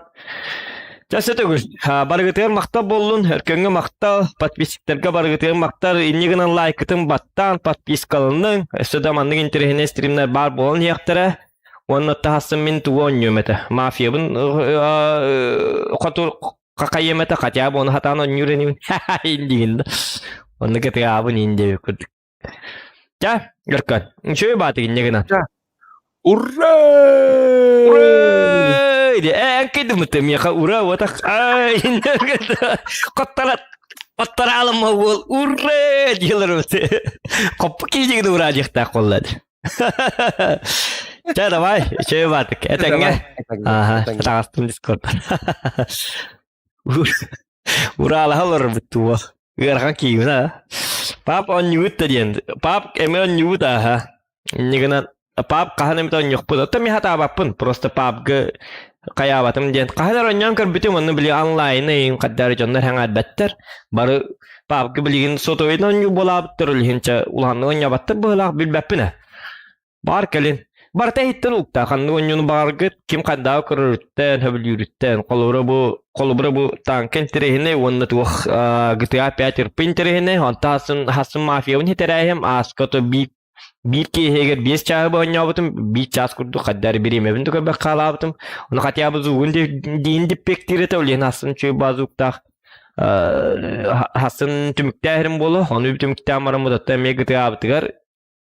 часы төгүл барыгытыгар махтал буоллун, Өркөҥҥө махтал, подписчиктарга барыгытыгар махтал, инньэ гынан лайкытын баттаан, подпискаланыҥ, өссө да маннык интэриэһинэй стримнэр баар буолан иһиэхтэрэ. Уонна таһассым мин тугу оонньуом этэ. Мафиябын хоту хахайым этэ, хотя бы ону хатаан оонньуур инибин. Индигин да. Онну кытыгаабын ин диэбит курдук. Чэ, Өркөн, үчүгэй баатык инньэ гынан. Ура! Ура! Э, кыйдымыт миэхэ ура уотах ай Коттара коттараалым уол ура диэлэр Хоппу киһигин ура диэхтээх буолла. Чэ, давай, үчүгэй баатык. Этэҥҥэ. Аха, таҕыстым дискордтан. Ураалаһа олорбут туо. Ыарахан киһибин аа. Пап оонньуубут да диэн. Пап эмиэ оонньуубут ааһа. Инньэ гынан пап хаһан эмит оонньуохпут. Оттон мин хатаабаппын. Просто папга хайаабатым диэн. Хаһан эрэ оонньоон көрбүтүм, онно били онлайн ыйын хаддаары дьоннор сэҥээрбэттэр. Бары папга билигин сотовойынан оонньуу буолаабыттар, ол иһин чэ улаханнык оонньообаттар быһыылаах билбэппин ээ. Баар кэлин. Барыта иһиттэн уктаа ханнык оонньууну баҕаргыт, ким ханнааҕы көрөрүттэн, сөбүлүүрүттэн. Холобура бу холобура бу танка интэриэһинэй уонна туох GTA 5 РП интэриэһинэй, онтон хасын хасын мафиябын хитэрээһим, ааска то биир биир киэһигэр 5 чааһы оонньообутум, биир чаас курдук хаддар бириэмэбин да көрбөх хаалаабытым. Ону хотя бы зугун диин диппектиир этэ, ол иһин хасын үчүгэй базуктаах хасын түмүктээһирим буолуо, ону түмүктээн бараммыт оттон эмиэ GTA-бытыгар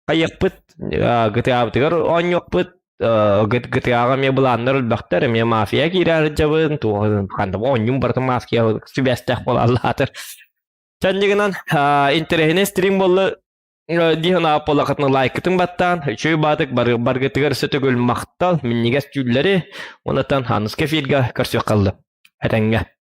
хайыахпыт GTA-бытыгар оонньуохпут GTA-ҕа эмиэ былааннар элбэхтэр эмиэ мафия киирэ сылдьабын туох ханна оонньуум барыта мафия сибээстээх буолааллаатар чанньыгынан интэриэһинэй стрим буолла дии санаабыт буоллаххытына лайкытын баттаан үчүгэй баатык баргытыгар өссө төгүл махтал минньигэс түүллэри уонна ханыска эфирга көрсүөххэ этэҥҥэ.